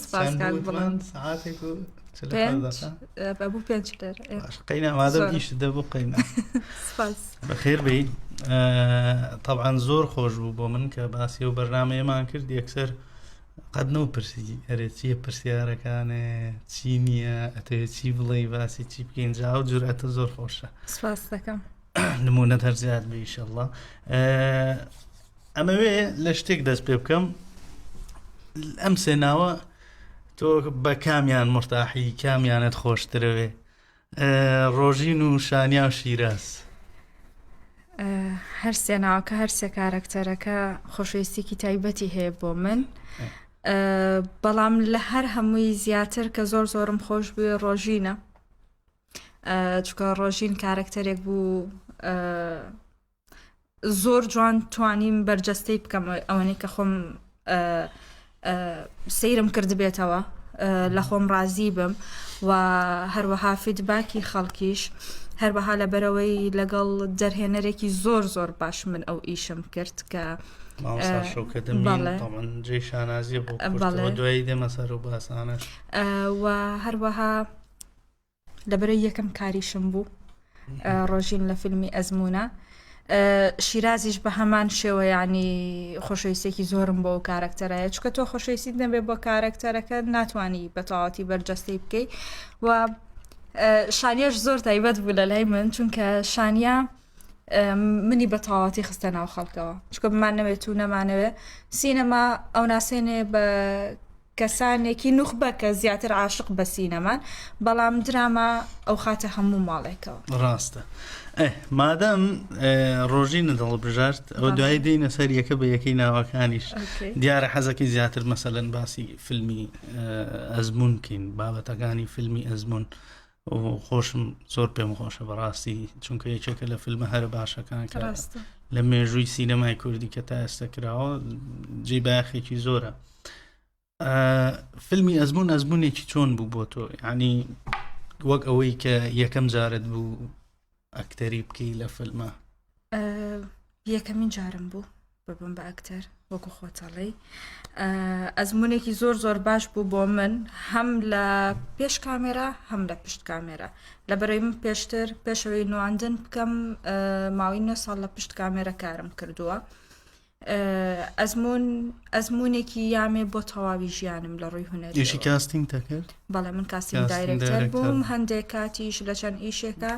سپاس چەند کاک بوو بڵند وتمان؟ سەعاتێک و 45 پێنج دەقە ئە، بوو پێنج لێرە ئێ، باش قەینا مادەم زۆرە. ئیشت دەبوو قەینا سپاس بەخێر بێی تەبعەن زۆر خۆش بوو بۆ من کە باسی ئەو بەرنمەیەمان کرد یەکسەر قەت نەو پرسی ئەرێ چییە پرسیارەکانێ چی نییە ئەتەوێ چی بڵێ باسی چی بکەین جا ئەو جورئەتە زۆر خۆشە سپاس دەکەم نمونەت هەر زیاد بێ ئیشەڵڵا ئەمەوێ لە شتێک دەست پێ بکەم ئەم سێ ناوە تۆ بە کامیان مرتاحی کامیانت خۆشترەوێ ڕۆژین و شانیا و شیراز. هەر سێ ناوەکە هەر سێ کارەکتەرەکە خۆشەویستیکی تایبەتی هەیە بۆ من بەڵام لە هەر هەمووی زیاتر کە زۆر زۆرم خۆش بووێ ڕۆژینە چکە ڕۆژین کارەکتەرێک بوو زۆر جوان توانیم بەرجەستەی بکەم ئەوەنەی کە خۆم سەیرم کردبێتەوە لە خۆم ڕازی بم و هەروەها فیدباکی خەڵکیش هەروەها لەبەرەوەی لەگەڵ دەرهێنەرێکی زۆر زۆر باش من ئەو ئیشم کرد کە جێ شانازیە بۆ دوایی دێمە سەر و باسانەش و هەروەها لەبەرەی یەکەم کاریشم بوو ڕۆژین لە فیلمی ئەزمونە شیرازیش بە هەمان شێوە ینی خۆشەویستێکی زۆرم بۆ کارکتەرایە چکە تۆ خۆشەویستی نەبێ بۆ کارکتەرەکە ناتوانانی بە تەواوەتی بەرجەستەی بکەیت و شانیاش زۆر تایبەت بوو لە لای من چونکە شانیا منی بە تەواوەتی خستە ناو خەڵکەوە چکە بمانەوێت و نەمانەوێ سینەما ئەو ناسێنێ بە کەسانێکی نوخبە کە زیاتر عاشق بە سینەمان بەڵام دراما ئەو خاتە هەموو ماڵێکەوە. ڕاستە ئێ مادەم ڕۆژینت هەڵبژارد ئەوە دوایی دێینە سەر یەکە بە یەکەی ناوەکانیش دیارە حەزەکەی زیاتر مەسەلەن باسی فیلمی ئەزمون بکەین بابەتەکانی فیلمی ئەزمون خۆشم زۆر پێم خۆشە بەڕاستی چونکە یەکێکە لە فیلمە هەرە باشەکان کە لە مێژووی سینەمای کوردی کە تا ئێستا کراوە جێ باخێکی زۆرە فیلمی ئەزمون ئەزمونێکی چۆن بوو بۆ تۆ ینی وەک ئەوەی کە یەکەم جارت بوو ئەکتەری بکەی لە فیلمە یەکەمین جارم بوو ببم بە ئەکتەر وەکو خۆتەڵی ئەزمونێکی زۆر زۆر باش بوو بۆ من هەم لە پێش کامێرا هەم لە پشت کامێرا لە بەرەی من پێشتر پێشەوەی نواندن بکەم ماوەی 9 ساڵ لە پشت کامێرە کارم کردووە ئەزمون ئەزمونێکی یامێ بۆ تەواوی ژیانم لە ڕووی هونەری ئیشی casting دەکرد بەڵێ من casting director بووم هەندێک کاتیش لە چەند ئیشێکە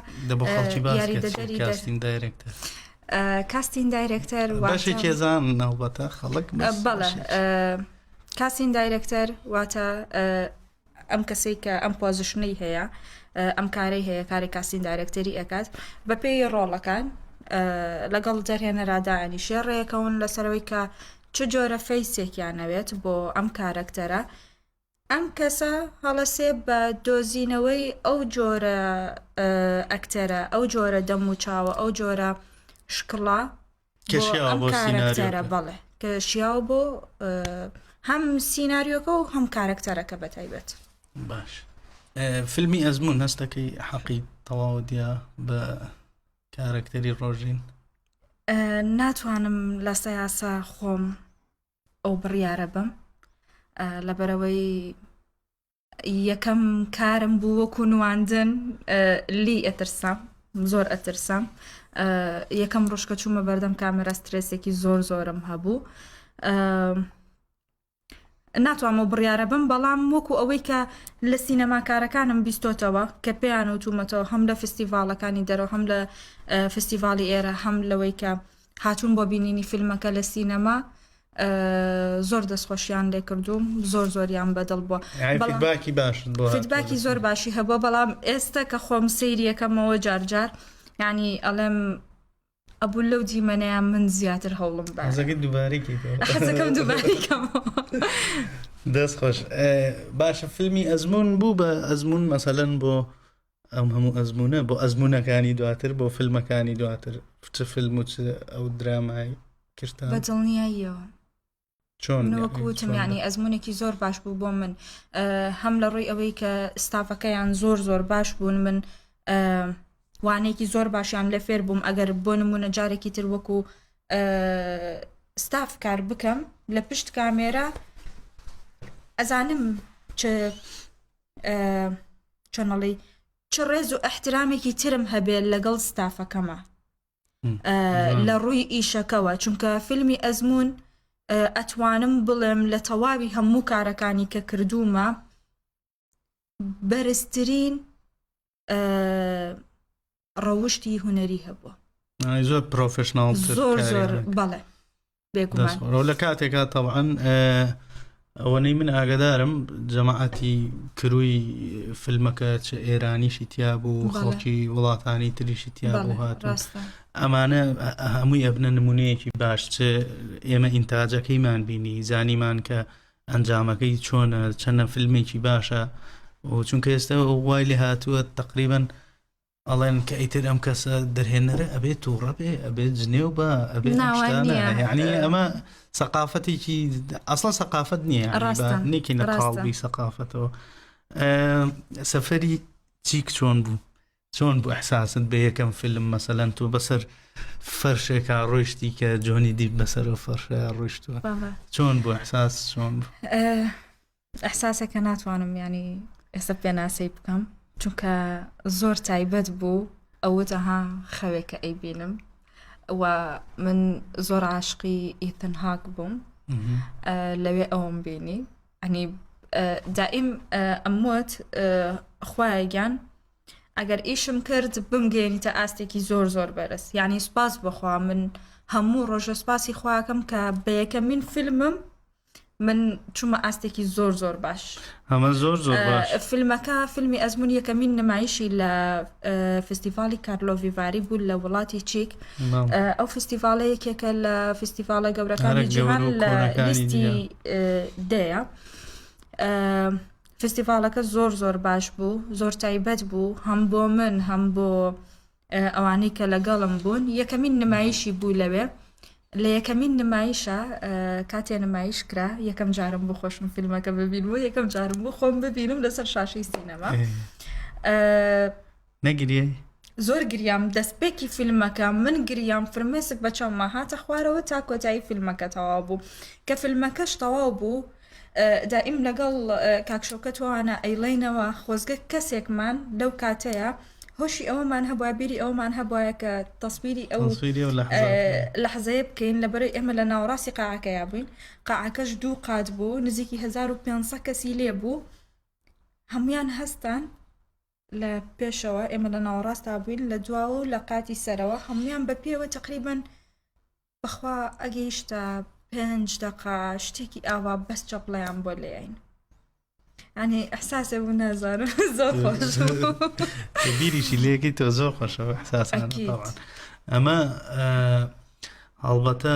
یاریدەدەری casting director casting director بەشێکی زان ناوبەتە خەڵک بەڵێ casting director واتە ئەم کەسەی کە ئەم position ەی هەیە ئەم کارەی هەیە کاری casting director ی ئەکات بەپێی ڕۆڵەکان لەگەڵ دەرهێنەرادانیشێ ڕێکەون لەسەرەوەی کە چ جۆرە face ێکیان نەوێت بۆ ئەم کارەکتەرە ئەم کەسە هەڵەسێ بە دۆزینەوەی ئەو جۆرە ئەکتەرە ئەو جۆرە دەم و چاوە ئەو جۆرە شکڵە ئەم کارەکتەرە بەڵێ کە شیاوە بۆ هەم سیناریۆکە و هەم کارەکتەرەکە بە تایبەت باش فیلمی ئەزمون هەستەکەی حەقی تەواو دیا بە کارەکتەری ڕۆژین ناتوانم لە سەیاسە خۆم ئەو بڕیارە بم لەبەرەوەی یەکەم کارم بوو وەکو نواندن لی ئەترسام زۆر ئەترسام یەکەم ڕۆژکە چوومە بەردەم کامێرا سترێسێکی زۆر زۆرم هەبوو ناتوانم و بڕیارە بم بەڵام وەکو ئەوەی کە لە سینەماکارەکانم بیستۆتەوە کە پێیان وتومەتەوە هەم لە فستیڤالەکانی دەرەوە هەم لە فستیڤالی ئێرە هەم لەوەی کە هاتوون بۆ بینینی فیلمەکە لە سینەما زۆر دەستخۆشیان لێکردووم زۆر زۆریان بەدڵ بووە feedback ی باش feedback ی زۆر باشی هەبووە بەڵام ئێستا کە خۆم سەیریەکەمەوە جارجار ینی ئەڵێم ئەبوو لەو دیمەنەیان من زیاتر هەوڵم بە دووبارەی حەزەکەم دووبارەی کەمەوە دەست خۆش باشە فیلمی ئەزمون بوو بە ئەزمون مەسەلەن بۆ ئەم هەموو ئەزمونە بۆ ئەزمونەکانی دواتر بۆ فیلمەکانی دواتر چ فیلم و چ ئەو درامای کردتان بە دڵنیاییەوە چۆن وەکو وتم یعنی ئەزمونێکی زۆر باش بوو بۆ من هەم لە ڕووی ئەوەی کە ستافەکەیان زۆر زۆر باش بوون من وانەیەکی زۆر باشیان لێ فێر بووم ئەگەر بۆ نمونە جارێکی تر وەکو ستاف کار بکەم لە پشت کامێرا. ئەزانم چ چۆنەڵی چ ڕێز و ئەحترامێکی ترم هەبێت لەگەڵ ستافەکەمە لە ڕووی ئیشەکەوە چونکە فیلمی ئەزمون ئەتوانم بڵێم لە تەواوی هەموو کارەکانی کە کردوومە بەرزترین ڕەوشی هونەری هەبووە زۆر پرۆفشنناڵ زۆر زۆر بەڵێ بێگومان لە کاتێکا تەوان ئەوەنەی من ئاگدارم جەماعەتی کروی فیلمەکە چ ئێرانیشی تیا بوو خەڵکی وڵاتانی تریشی تیا بوو هاتوو ئەمانە هەمووی ئەبنە نمونەیەکی باش چ ئێمە ئینتاجەکەیمان بینی زانیمان کە ئەنجامەکەی چۆنە چەنە فیلمێکی باشە و چونکە ئێستا وای لێ هاتووە تقریبن ئەڵێن کە ئیتر ئەم کەسە دەرهێنەرە ئەبێ تووڕە بێ ئەبێ جنێو بە ئەبێ یعنی ئەمە سەقافەتێکی ئەسڵ سەقافەت نییە نێکی لە قاڵبی سەقافەتەوە سەفەری چیک چۆن بوو چۆن بوو احساست بە یەکەم فیلم مەسەلەن تۆ بەسەر فەرشێکا ڕۆیشتی کە جۆنی دیپ بەسەر فەرشە ڕۆیشتووە چۆن بوو احساس چۆن بوو احساسێکە ناتوانم ینی ئێستا پێناسەی بکەم چونکە زۆر تایبەت بوو ئەوت ئەها خەوێکە ئەیبینم و من زۆر عاشقی ئیتن هاک بووم لەوێ ئەوم بینی ئەنی دائیم ئەموت خوایە گیان ئەگەر ئیشم کرد بمگەێنیتە ئاستێکی زۆر زۆر بەرز یعنی سپاس بخوا من هەموو ڕۆژە سپاسی خواکەم کە بە یەکەمین فیلمم من چوومە ئاستێکی زۆر زۆر باش ئەمە زۆر زۆر باش فیلمەکە فیلمی ئەزمون یەکەمین نمایشی لە فستیڤالی کارلۆڤیڤاری بوو لە وڵاتی چیک ئەو فستیڤالە یەکێکە لە فستیڤالە گەورەکانی جیهان لە لیستی دەیە فستیڤالەکە زۆر زۆر باش بوو زۆر تایبەت بوو هەم بۆ من هەم بۆ ئەوانەی کە لەگەڵم بوون یەکەمین نمایشی بوو لەوێ لە یەکەمین نمایشە کاتێ نمایش کرا یەکەم جارم بۆ خۆشم فیلمەکە ببین و یەکەم جارم بۆ خۆم ببینم لەسەر شاشەی سینەما نەگریێ زۆر گریام دەستپێکی فیلمەکە من گریام فرمێسک بە چاوما هاتە خوارەوە تا کۆتایی فیلمەکە تەواو بوو کە فیلمەکەش تەواو بوو دائیم لەگەڵ کاک شەوکەت وانە ئەیڵێینەوە خۆزگە کەسێکمان لەو کاتەیە هۆشی ئەوەمان هەبووە بیری ئەومان هەبواە کە تەسویری ئەو لەحزەیە بکەین لەبەرەی ئێمە لە ناوەڕاستی قاعەکەیا بووین قاعەکەش دوو قات بوو نزیکی 1500 کەسی لێ بوو هەمویان هەستان لە پێشەوە ئێمە لە ناوەڕاستا بووین لە دواوە و لە قاتی سەرەوە هەمویان بە پێوە تقریبن بەخوا ئەگەیشتە پێنج دەقە شتێکی ئاوا بەس چەپڵەیان بۆ لێین ینی ئەحساسێ بوو نازانم زۆر خۆش بیریشی لێکی تۆ زۆر خۆشە ئەحساسانە ئەمە هەڵبەتە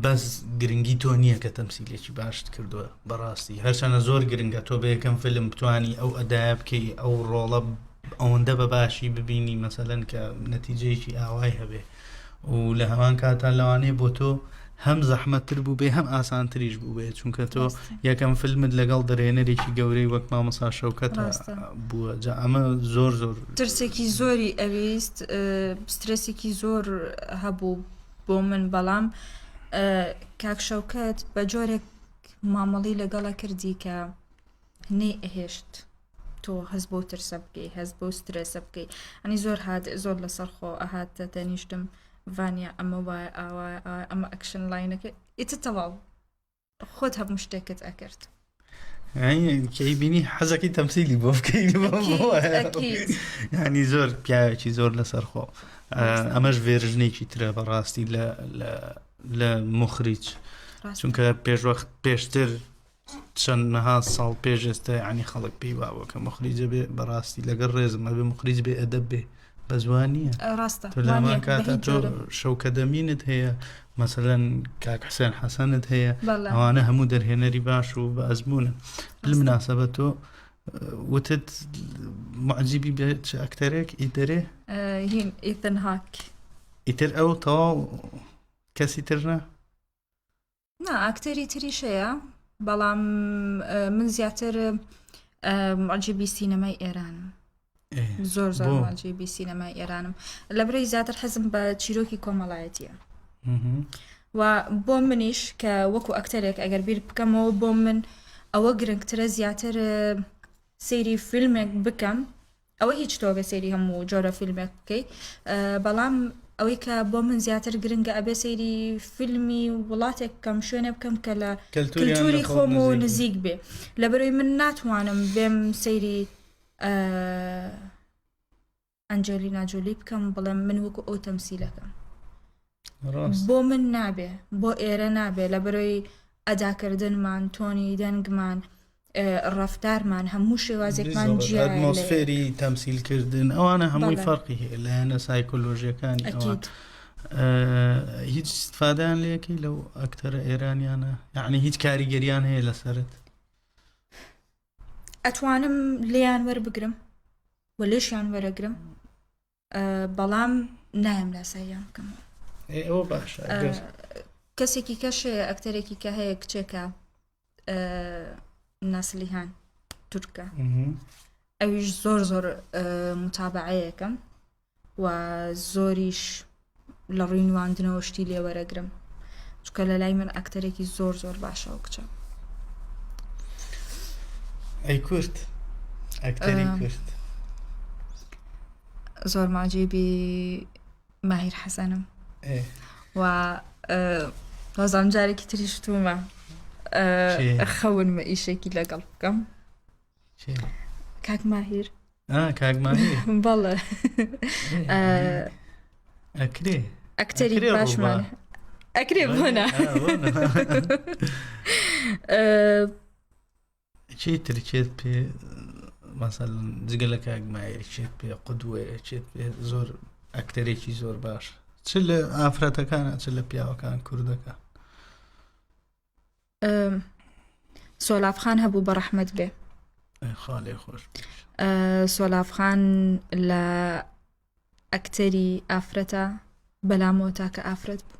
بەس گرنگی تۆ نییە کە تەمسیلێکی باشت کردووە بەڕاستی هەرچەنە زۆر گرنگە تۆ بە یەکەم فیلم بتانی ئەو ئەدایە بکەی ئەو ڕۆڵە ئەوەندە بە باشی ببینی مەسەلەن کە نەتیجەیەکی ئاوای هەبێ و لە هەمان کاتا لەوانەیە بۆ تۆ هەم زەحمەتتر بوو بێ هەم ئاسانتریش بوو بێ چونکە تۆ یەکەم فیلمت لەگەڵ دەرێنەرێکی گەورەی وەک مامۆسا شەوکەت بووە جا ئەمە زۆر زۆر ترسێکی زۆری ئەویست سترێسێکی زۆر هەبوو بۆ من بەڵام کاک شەوکەت بە جۆرێک مامەڵی لەگەڵە کردی کە نەی ئەهێشت تۆ هەست بۆ ترسە بکەی هەست بۆ سترێسە بکەی ئەنی زۆر هات زۆر لەسەر خۆ ئەهاتە تەنیشتم ڤانیا ئەمە وایە ئاوا ئەمە action line ەکە ئیتر تەواو خۆت هەموو شتێکت ئەکرد کەی بینی حەزەکەی تەمسیلی بۆ بکەی ینی زۆر پیاوێکی زۆر لەسەر خۆ ئەمەش version ێکی ترە بەڕاستی لە لە مخریج چونکە پێشوەخت پێشتر چەندەها ساڵ پێش ئێستا یعنی خەڵک پێی وابووە کە مخریجە بێ بەڕاستی لەگەڵ ڕێزم ئەبێ مخریج بێ ئەدەب بێ بەزوان نییە ڕاستە تۆ لەمان کاتە تۆ شەوکەدەمینت هەیە مەسەلەن کاک حسێن حەسەنت هەیە ئەوانە هەموو دەرهێنەری باش و بە ئەزمونن بالمناسبە تۆ وتت معجبی بێ چ ئەکتەرێک ئیدەرێ هین ئیتن هاک ئیتر ئەو تەواو کەسی تر نا نا ئاکتەری تریش هەیە بەڵام من زیاتر معجبی سینەمای ئێرانم زۆر زۆر معجبی سینەمای ئێرانم لە برای زیاتر حەزم بە چیرۆکی کۆمەڵایەتیە. و بۆ منیش کە وەکو ئەکتەرێک ئەگەر بیر بکەمەوە بۆ من ئەوە گرنگترە زیاتر سەیری فیلمێک بکەم ئەوە هیچ تۆ بێ سەیری هەموو جۆرە فیلمێک بکەی بەڵام ئەوەی کە بۆ من زیاتر گرنگە ئەبێ سەیری فیلمی وڵاتێک بکەم شوێنێ بکەم کە لە کەلتوری خۆم و نزیک بێ لەبەرەوەی من ناتوانم بێم سەیری ئەنجۆلینا جۆلی بکەم بڵێم من وەکو ئەو تەمسیلەکەم بۆ من نابێ بۆ ئێرە نابێ لە بەرەوەی ئەداکردنمان تۆنی دەنگمان ڕفتارمان هەموو شێوازێکمان ئەتمۆسفێری تەمسیلکردن ئەوانە هەمووی فەرقی هەیە لایەنە سایکۆلۆژیەکانی ئەوان هیچ استفادەیان لەکەی لەو ئەکتەرە ئێرانیانە یعنی هیچ کاریگەریان هەیە لەسرت ئەتوانم لێیان وەربگرم و لێشیان وەرەگرم بەڵام نایم لاساییان بکەمەوە ئەوە باشە کەسێکی کەش هەیە ئەکتەرێکی کە هەیە کچێکە ناسلیهان تورکە ئەویش زۆر زۆر متابعەیەکەم و زۆریش لە ڕووی نواندنەوە شتی لێ وەرەگرم چونکە لە لای من ئەکتەرێکی زۆر زۆر باشە و کچە. ئەی کورد ئەکتەری کورد زۆر ماجێبی ماهیر حەسەنم و وازام جارێکی تریش تومە خەونمە ئیشێکی لەگەڵ بکەم کاک ماهیر کاک ماهیر بەڵێ ئەکرێ ئەکتەری باشمان ئەکرێ بۆنە چی ترکێت پێ مەسەل جگە لە کاک ماهیر چێت پێ قودوەیە چێت پێ زۆر ئەکتەرێکی زۆر باش چ لە ئافرەتەکانە چ لە پیاوەکان کوردەکان سۆلاف خان هەبوو بە ڕەحمەت بێ خۆش سۆلاف خان لە ئەکتەری ئافرەتە بەلامەوە تاکە ئافرەت بوو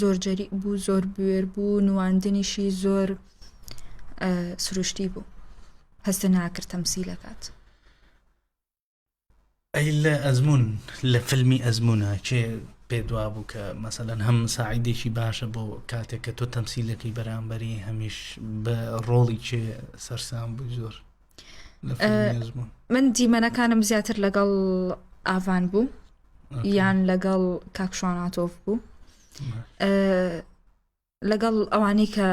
زۆر جەری بوو زۆر بوێر بوو نواندنیشی زۆر سروشتی بوو هەستە ناکرد تەمسیلەکات ئەی لە ئەزموون لە فیلمی ئەزموونە کێ پێ دوابوو کە مەسەلەن هەم ساعیدێکی باشە بۆ کاتێک کە تۆ تەمسیلەکەی بەرامبەری هەمیش بە ڕۆڵی کێ سەرسام بووی زۆر لە فیلمی ئەزموون من دیمەنەکانم زیاتر لەگەڵ ئاڤان بوو یان لەگەڵ کاک شواناتۆف بوو لەگەڵ ئەوانەی کە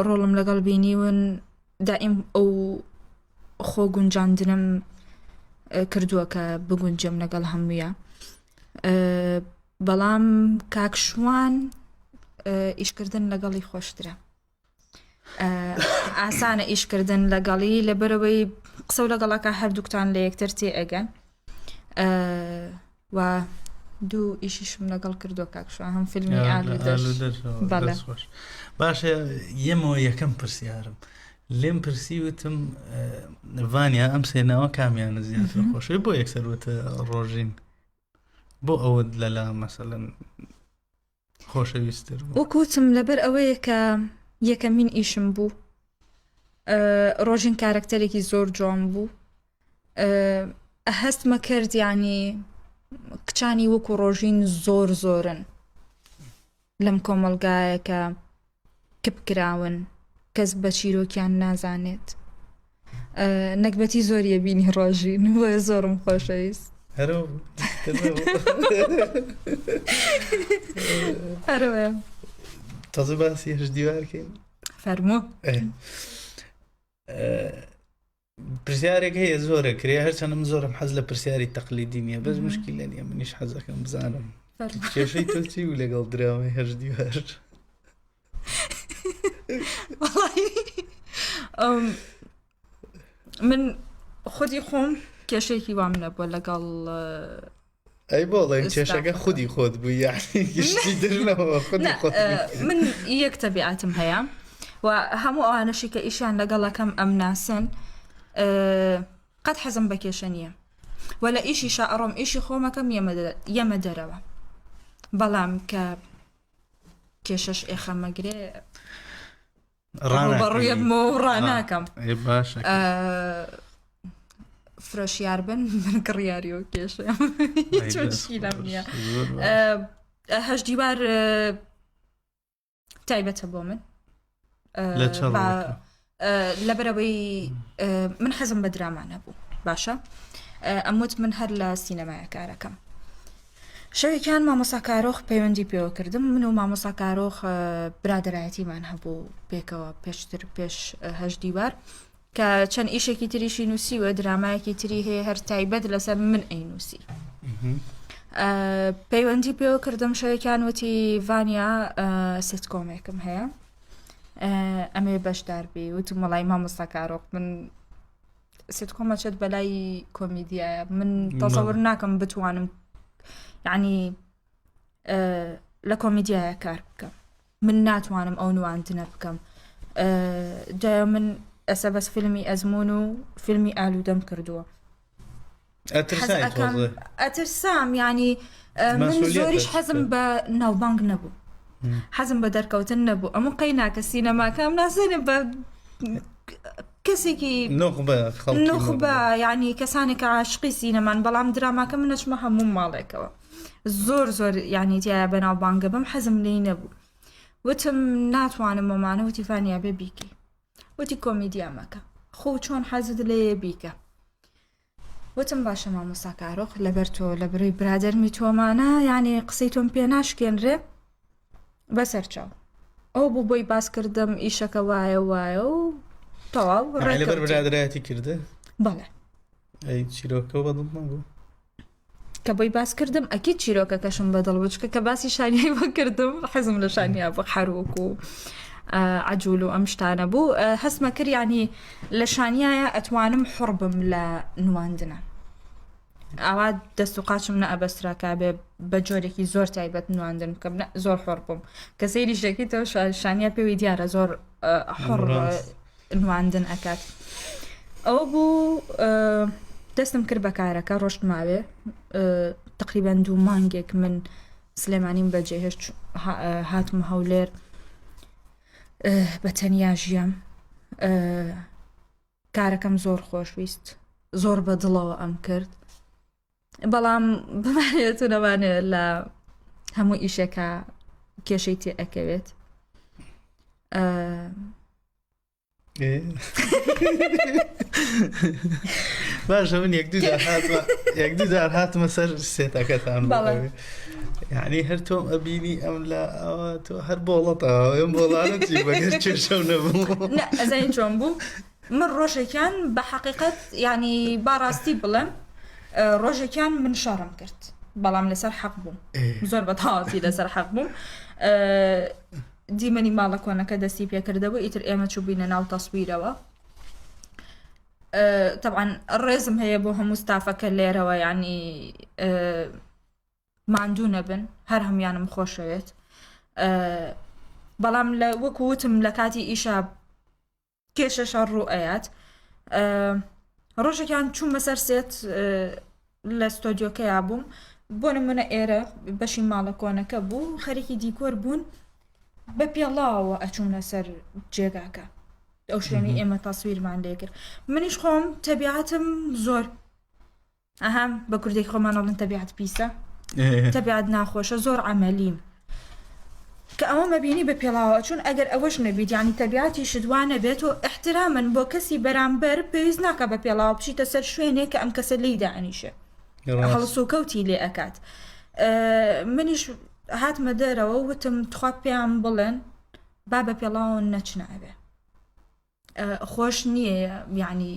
ڕۆڵم لەگەڵ بینیون دائیم ئەو خۆ گونجاندنم کردووە کە بگونجێم لەگەڵ هەموویە بەڵام کاک شوان ئیشکردن لەگەڵی خۆشترە ئاسانە ئیشکردن لەگەڵی لەبەرەوەی قسە و لەگەڵەکە هەردووکتان لە یەکتر تێ ئەگەن و دوو ئیشیشم لەگەڵ کردووە کاک شوان هەم فیلمی ئالوودەش بەڵێ خۆش باشە یەمەوە یەکەم پرسیارم لێم پرسی وتم ڤانیا ئەم سێناوە کامیانە زیاتر خۆشەوێ بۆ یەکسەر وتە ڕۆژین بۆ ئەوەت لەلا مەسەلەن خۆشەویستتر بوو؟ وەک وتم لەبەر ئەوەیە کە یەکەمین ئیشم بوو ڕۆژین کارەکتەرێکی زۆر جوان بوو هەستمە کرد ینی کچانی وەکو ڕۆژین زۆر زۆرن لەم کۆمەڵگایە کە کپ کراون کەس بە چیرۆکیان نازانێت نەگبەتی زۆریە بینی ڕۆژین بۆیە زۆرم خۆشەویست هەرەوە تازە باسی هەش دیوارکەین فەرموو پرسیارێک هەیە زۆرە کرێ هەرچەندم زۆرم حەز لە پرسیاری تەقلیدی نییە بەس مشکلە نییە منیش حەزەکەم بزانم کێشەی تۆ چی بوو لەگەڵ درامای هەش دیوار من خودی خۆم کێشێکی وام نەبووە لەگەڵ ئەی بۆڵێن کێشەکە خودی خۆت بوو یعنی گشتی درنەوە خودی خۆت من یەک تەبیعەتم هەیە و هەموو ئەوانەشی کە ئیشیان لەگەڵەکەم ئەم ناسن قەت حەزم بە کێشە نییە و لە ئیشی شاڕۆم ئیشی خۆمەکەم یەمە دەرەوە بەڵام کە کێشەش ئێخەمەگرێ ڕووبەڕوویەبمەوە و ڕاناکەم باشە فرۆشیار بن من کڕیاری و کێشە هیچ مشکیلەم نییە هەش دیوار. تایبەتە بۆ من لەبەرەوەی من حەزم بە دراما نەبوو باشە ئەموت من هەر لە سینەمایە کارەکەم شەوێکیان مامۆسا کارۆخ پەیوەندی پێوە کردم من و مامۆسا کارۆخ برادایەتیمان هەبوو پێکەوە پێشتر پێش هەش دیوار کە چەند ئیشێکی تریشی نووسیوە درامایەکی تری هەیە هەر تایبەت لەسەر من ئەی نووسی پەیوەندی پێوە کردم شەوێکیان وتی ڤانیا سیتکۆمێکم هەیە ئەمێ بەشداربی وتم وڵی مامۆستا کارۆک من sitcom ئەچێت بەلای کۆمیدیایە من تەسەور ناکەم بتوانم یعنی لە کۆمیدیایە کار بکەم من ناتوانم ئەو نواندنە بکەم جا من ئەسە بەس فیلمی ئەزمون و فیلمی ئالوودەم کردووە ئەترسام ینی من زۆریش حەزم بە ناوبانگ نەبوو حەزم بە دەرکەوتن نەبوو ئەمە قەی ناکە سینەماکەم نازانێ بە کەسێکی نوخبە ینی کەسانێک عاشقی سینەمان بەڵام دراماکە من نەچمە هەموو ماڵێکەوە زۆر زۆر یانی تایە بەناوبانگە بم حەزم لێی نەبوو وتم ناتوانم مەمانە وتی فانیا بێ بیکەی وتی کۆمیدیا مەکە خۆ چۆن حەزت لێیە بیکە وتم باشە مامۆستا کارۆخ لەبەر تۆ لە بڕی برادەرمی تۆمانە یعنی قسەی تۆم پێ ناشکێنرێ بەسەر چاو ئەو بوو بۆی باس کردم ئیشەکە وایە وایە و تەواو لەبەر برادرایەتی کردە بەڵێ ئەی چیرۆکە بەدڵ نەبوو کە بۆی باس کردم ئەکی چیرۆکەکەشم بەدڵ بوو چکە کە باسی شانیای بۆ کردم حەزم لە شانیا بوو حەروک و عجول و ئەم شتانە بوو هەستمە کرد ینی لە شانیایە ئەتوانم حڕ بم لە نواندنە ئاوا دەست و قاچم نە ئەبەسترا کا بێ بە جۆرێکی زۆر تایبەت نواندن بکەم نە زۆر حڕ بووم کە سەیری شەکەیتەوە شانیا پێوی دیارە زۆر حڕ نواندن ئەکات ئەوە بوو دەستم کرد بە کارەکە ڕۆشت ماوێ تقریبان دوو مانگێک من سلێمانیم بەجێهێشت هاتم هەولێر بە تەنیا ژیام کارەکەم زۆر خۆشویست زۆر بە دڵەوە ئەم کرد بەڵام بمانێت و نەمانێت لە هەموو ئیشێکە کێشەی تێ ئەکەوێت باشە من یەک دوو یەک دوو جار هاتمە سەر سێتەکەتان یعنی هەر تۆم ئەبینی ئەم لە ئەوە تۆ هەر بۆڵەتەوە ئەم بۆڵانە چی بەگەر کێشەو نەبوو ئەزانی چۆن بوو من ڕۆژێکیان بە حەقیقەت یانی با ڕاستی بڵێم ڕۆژێکیان من شەڕم کرد بەڵام لەسەر حەق بووم زۆر بە تەواوەتی لەسەر حەق بووم دیمەنی ماڵە کۆنەکە دەستی پێکردەوە ئیتر ئێمە چوو ناو تەسویرەوە طبعا ڕێزم هەیە بۆ هەموو ستافەکە لێرەوە ینی ماندوو نەبن هەر هەموانم خۆشەوێت بەڵام لە وەکو وتم لە کاتی ئیشا کێشە شەڕ ڕوو ئەیات ڕۆژێکیان چوومە سەر سێت لە ستۆدیۆکەیا بووم بۆ نمونە ئێرە بەشی ماڵە کۆنەکە بوو خەریکی دیکۆر بوون بە پێڵاوە ئەچوونە سەر جێگاکە ئەو شوێنی ئێمە تەسویرمان لێکرد منیش خۆم تەبیعەتم زۆر ئەها بە کوردێکی خۆمان ئەڵێن تەبیعەت پیسە تەبیعەت ناخۆشە زۆر عەمەلیم کە ئەوە مەبینی بە پێڵاوە چون ئەگەر ئەوەش نەبیت یعنی تەبیعەتیشت وا نەبێت و احترامن بۆ کەسی بەرامبەر پێویست ناکە بە پێڵاوە بچیتە سەر شوێنێک کە ئەم کەسە لێی دانیشێ هەڵسوکەوتی لێ ئەکات منیش هاتمە دەرەوە وتم تخوا پێیان بڵێن با بە پێڵاوە نەچنە ئەوێ خۆش نییە یعنی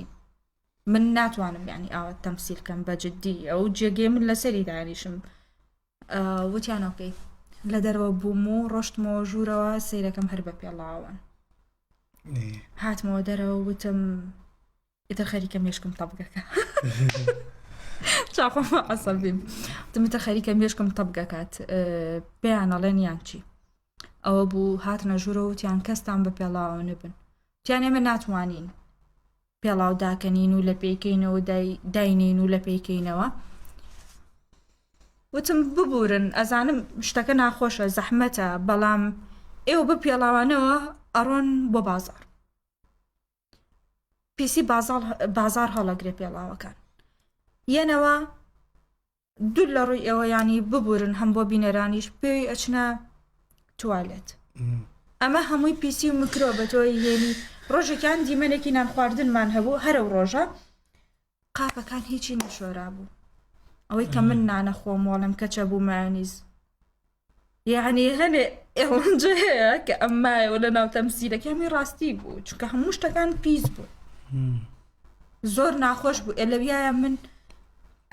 من ناتوانم یعنی ئاوا تەمسیل کەم بە جدی ئەو جێگەی من لەسەری دانیشم وتیان ئۆکەی لە دەرەوە بووم و ڕۆشتمەوە ژوورەوە سەیرەکەم هەر بە پێڵاوەن هاتمەوە دەرەوە وتم ئیتر خەریکە مێشکم تەبگەکە چاخۆم عسەبیم وتم ئیتر خەریکە مێشکم تەبگەکات پێیان ئەڵێن یان چی ئەوە بوو هاتنە ژوورەوە وتیان کەستان بە پێڵاوە نەبن وتیان ئێمە ناتوانین پێڵاو داکەنین و لە پێیکەینەوە داینین و لە پێیکەینەوە وتم ببورن ئەزانم شتەکە ناخۆشە زەحمەتە بەڵام ئێوە بە پێڵاوانەوە ئەڕۆن بۆ بازار پیسی بازار هەڵەگرێ پێڵاوەکان یەنەوە دوور لە ڕووی ئێوە یانی ببورن هەم بۆ بینەرانیش پێی ئەچنە توالێت. ئەمە هەمووی پیسی و مکرۆبە تۆ هێنی ڕۆژێکیان دیمەنێکی نان خواردنمان هەبوو هەرە ڕۆژە قاپەکان هیچی نەشۆرابوو ئەوەی کە من نانە خۆم وەڵم کەچە بوو مایۆنیز یعنی هەنێ ئێڵنجە هەیە کە ئەم مایەوە لە ناو تەمسیلەکە هەمووی ڕاستی بوو چونکە هەموو شتەکان پیس بوو زۆر ناخۆش بوو ئێ لەویایە من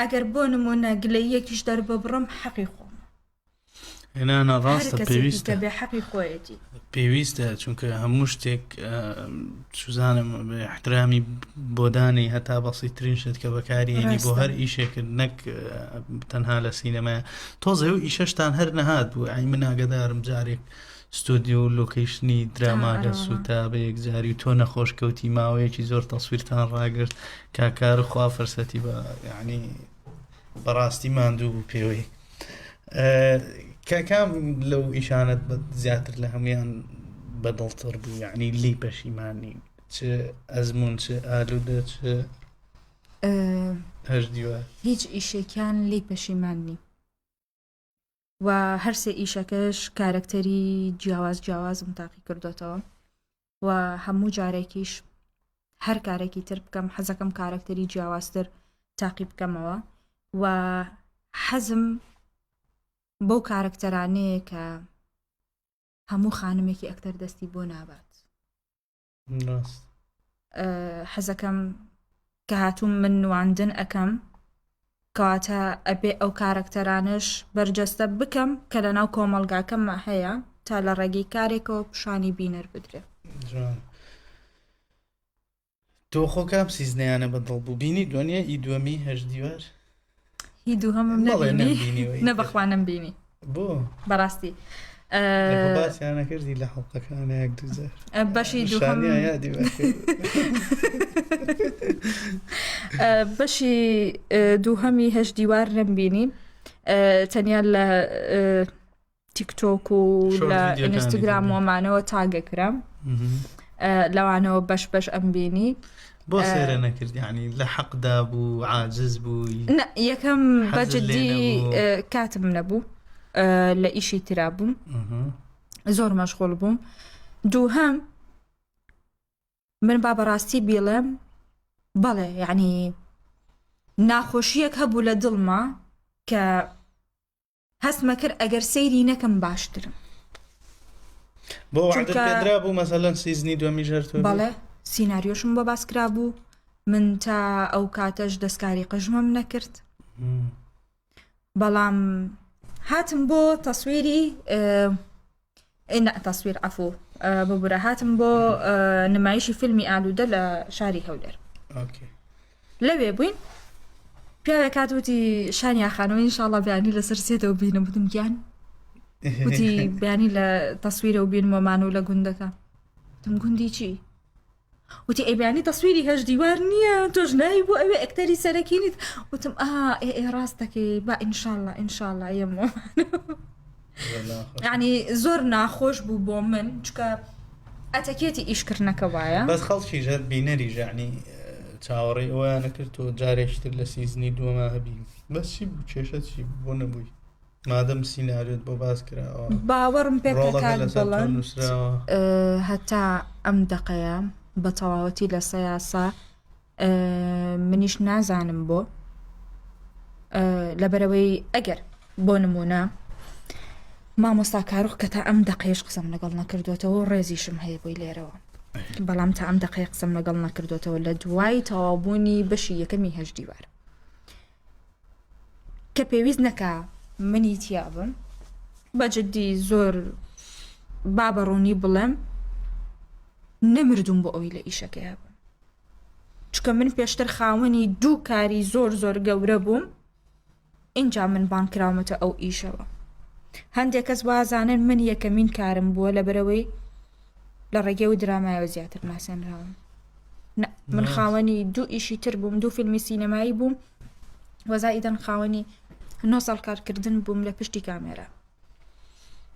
ئەگەر بۆ نمونە گلەیەکیش دەرببڕم حەقی خۆم نا ڕاستە پێویستە بێ حەقی خۆیەتی پێویستە چونکە هەموو شتێک سوزانم احترامی بۆدانی هەتا بەسیترین شت کە بەکاریێنی بۆ هەر ئیشێکرد نەک تەنها لە سینەمای تۆزێ و ئیشەشتان هەر نەهات بوو ئەی من ئاگدارم جارێک ستۆدیۆ و لۆکەیشنی دراماگە سووتا بە یەکجاری و تۆ نەخۆش کەوتی ماوەیەکی زۆر تەسویرتان ڕاگرت کاکار خوا فرسەتی بە یعنی بەڕاستی ماندوو بوو پێوەی کاکام لەو ئیشانت زیاتر لە هەمویان بەدڵتر بوو یعنی لی پەشیمانی چ ئەزمون چ ئالوودە چ هەش دیوار هیچ ئیشێکیان لی پەشیمان نیم و هەرسێ ئیشەکەش کارەکتەری جیاواز جیاوازم تاقی کردوتەوە و هەموو جارێکیش هەر کارێکی تر بکەم حەزەکەم کارەکتەری جیاوازتر تاقی بکەمەوە و حەزم بەو کارەکتەرانەیە کە هەموو خانمێکی ئەکتەر دەستی بۆ نابات حەزەکەم کە هاتووم من نواندن ئەەکەم کەواتە ئەبێ ئەو کارەکتەرانەش بەرجەستە بکەم کە لە ناو کۆمەڵگاکەمە هەیە تا لە ڕێگەی کارێکەوە پیشانی بینەر بدرێ. تۆ خۆ کام سیزنیانە بەدڵ بوو بینی دوانە ئی دووەمی هەش دیوار هی دووهەمم نەبینی نە بەخوا نەمبینی بۆ بەڕاستی باسیانە کردی لە حڵقەکانە یەک دووجار بەشی دووهەم یادی بەشی دووهەمی هەش دیوار نەمبینی تەنیا لە تیکتۆک و لە ئینستاگرام وەمانەوە تاگە کرام لەوانەوە بەش بەش ئەم بینی بۆ سێرە نەکرد ینی لە حەقدا بوو عاجز بووی یەکەم بەجددی کاتم نەبوو لە ئیشی ترا بووم زۆر مەشغول بووم دووهەم من با بەڕاستی بیڵێم بەڵێ یعنی ناخۆشیەک هەبوو لە دڵما کە هەستمە کرد ئەگەر سەیری نەکەم باشترم. بۆ وعدت پێدرا بوو مەسەلەن سیزنی دووەمیش هەر تۆ بی؟ بەڵێ سیناریۆشم بۆ باس کرابوو من تا ئەو کاتەش دەستکاری قژمم نەکرد بەڵام هاتم بۆ تەسویری تەسویر عفو ببورە هاتم بۆ نمایشی فیلمی ئالوودە لە شاری هەولێر لەوێ بووین پیاوێک هات وتی شانیا خانم ئینشاڵڵا بەیانی لەسەر سێتەوە بینم وتم گیان وتی بەیانی لە تەسویرە و بینمەمان و لە گوندەکە وتم گوندی چی وتی ئەی بەیانی تەسویری هەش دیوار نییە تۆش ناوی بۆ ئەوێ ئەکتەری سەرەکی نیت وتم ئا ئێ ئێ ڕاست دەکەی با ئینشاڵڵا ئینشاڵڵا یەمەوە یعنی زۆر ناخۆش بوو بۆ من چکە ئەتەکێتی ئیشکردنەکە وایە بەس خەڵکی ژەر بینەری ژانی چاوەڕێی ئەویانە کرد تۆ جارێکی تر لە سیزنی دووەما هەبی بەس چی بوو کێشە چی بۆ نەبووی مادەم سیناریۆت بۆ باس کراوە باوەڕم پێ ڕۆڵەکە لەسەر تۆ نووسراوە هەتا ئەم دەقەیە بە تەواوەتی لە سەیاسا منیش نازانم بۆ لەبەرەوەی ئەگەر بۆ نمونە مامۆستا کاروخ کە تا ئەم دەقەیەش قسەم لەگەڵ نەکردوێتەوە ڕێزیشم هەیە بۆی لێرەوە بەڵام تا ئەم دەقەیە قسەم لەگەڵ نەکردوێتەوە لە دوای تەواوبوونی بەشی یەکەمی هەش دیوار کە پێویست نەکا منی تیا بم بە جدی زۆر با بە ڕوونی بڵێم نەمردوم بۆ ئەوەی لە ئیشەکەیا بم چونکە من پێشتر خاوەنی دوو کاری زۆر زۆر گەورە بووم اینجا من بان کراومەتە ئەو ئیشەوە هەندێک کەس وازانن من یەکەمین کارم بووە لە بەرەوەی لە ڕێگەی و درامایەوە زیاتر ناسێنراوم من خاوەنی دوو ئیشی تر بووم دوو فیلمی سینەمایی بووم وەزائیدەن خاوەنی نۆ ساڵ کارکردن بووم لە پشتی کامێرا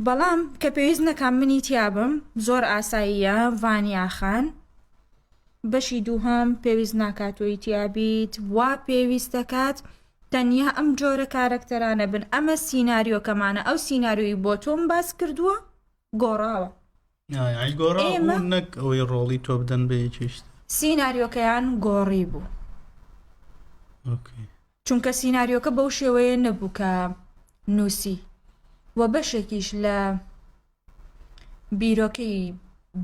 بەڵام کە پێویست نەکام منی تیابم زۆر ئاساییە ڤانیا خان بەشی دووهەم پێویست ناکات تۆی تیابیت وا پێویست دەکات تەنیا ئەم جۆرە کارەکتەرانە بن ئەمە سیناریۆکەمانە ئەو سیناریۆی بۆ تۆم باس کردووە گۆڕاوە. گۆڕا نەک ئەوەی ڕۆڵی تۆ بدەن بە یەکێشت سیناریۆکەیان گۆڕی بوو چونکە سیناریۆکە بەو شێوەیە نەبوو کە نووسی و بەشێکیش لە بیرۆکەی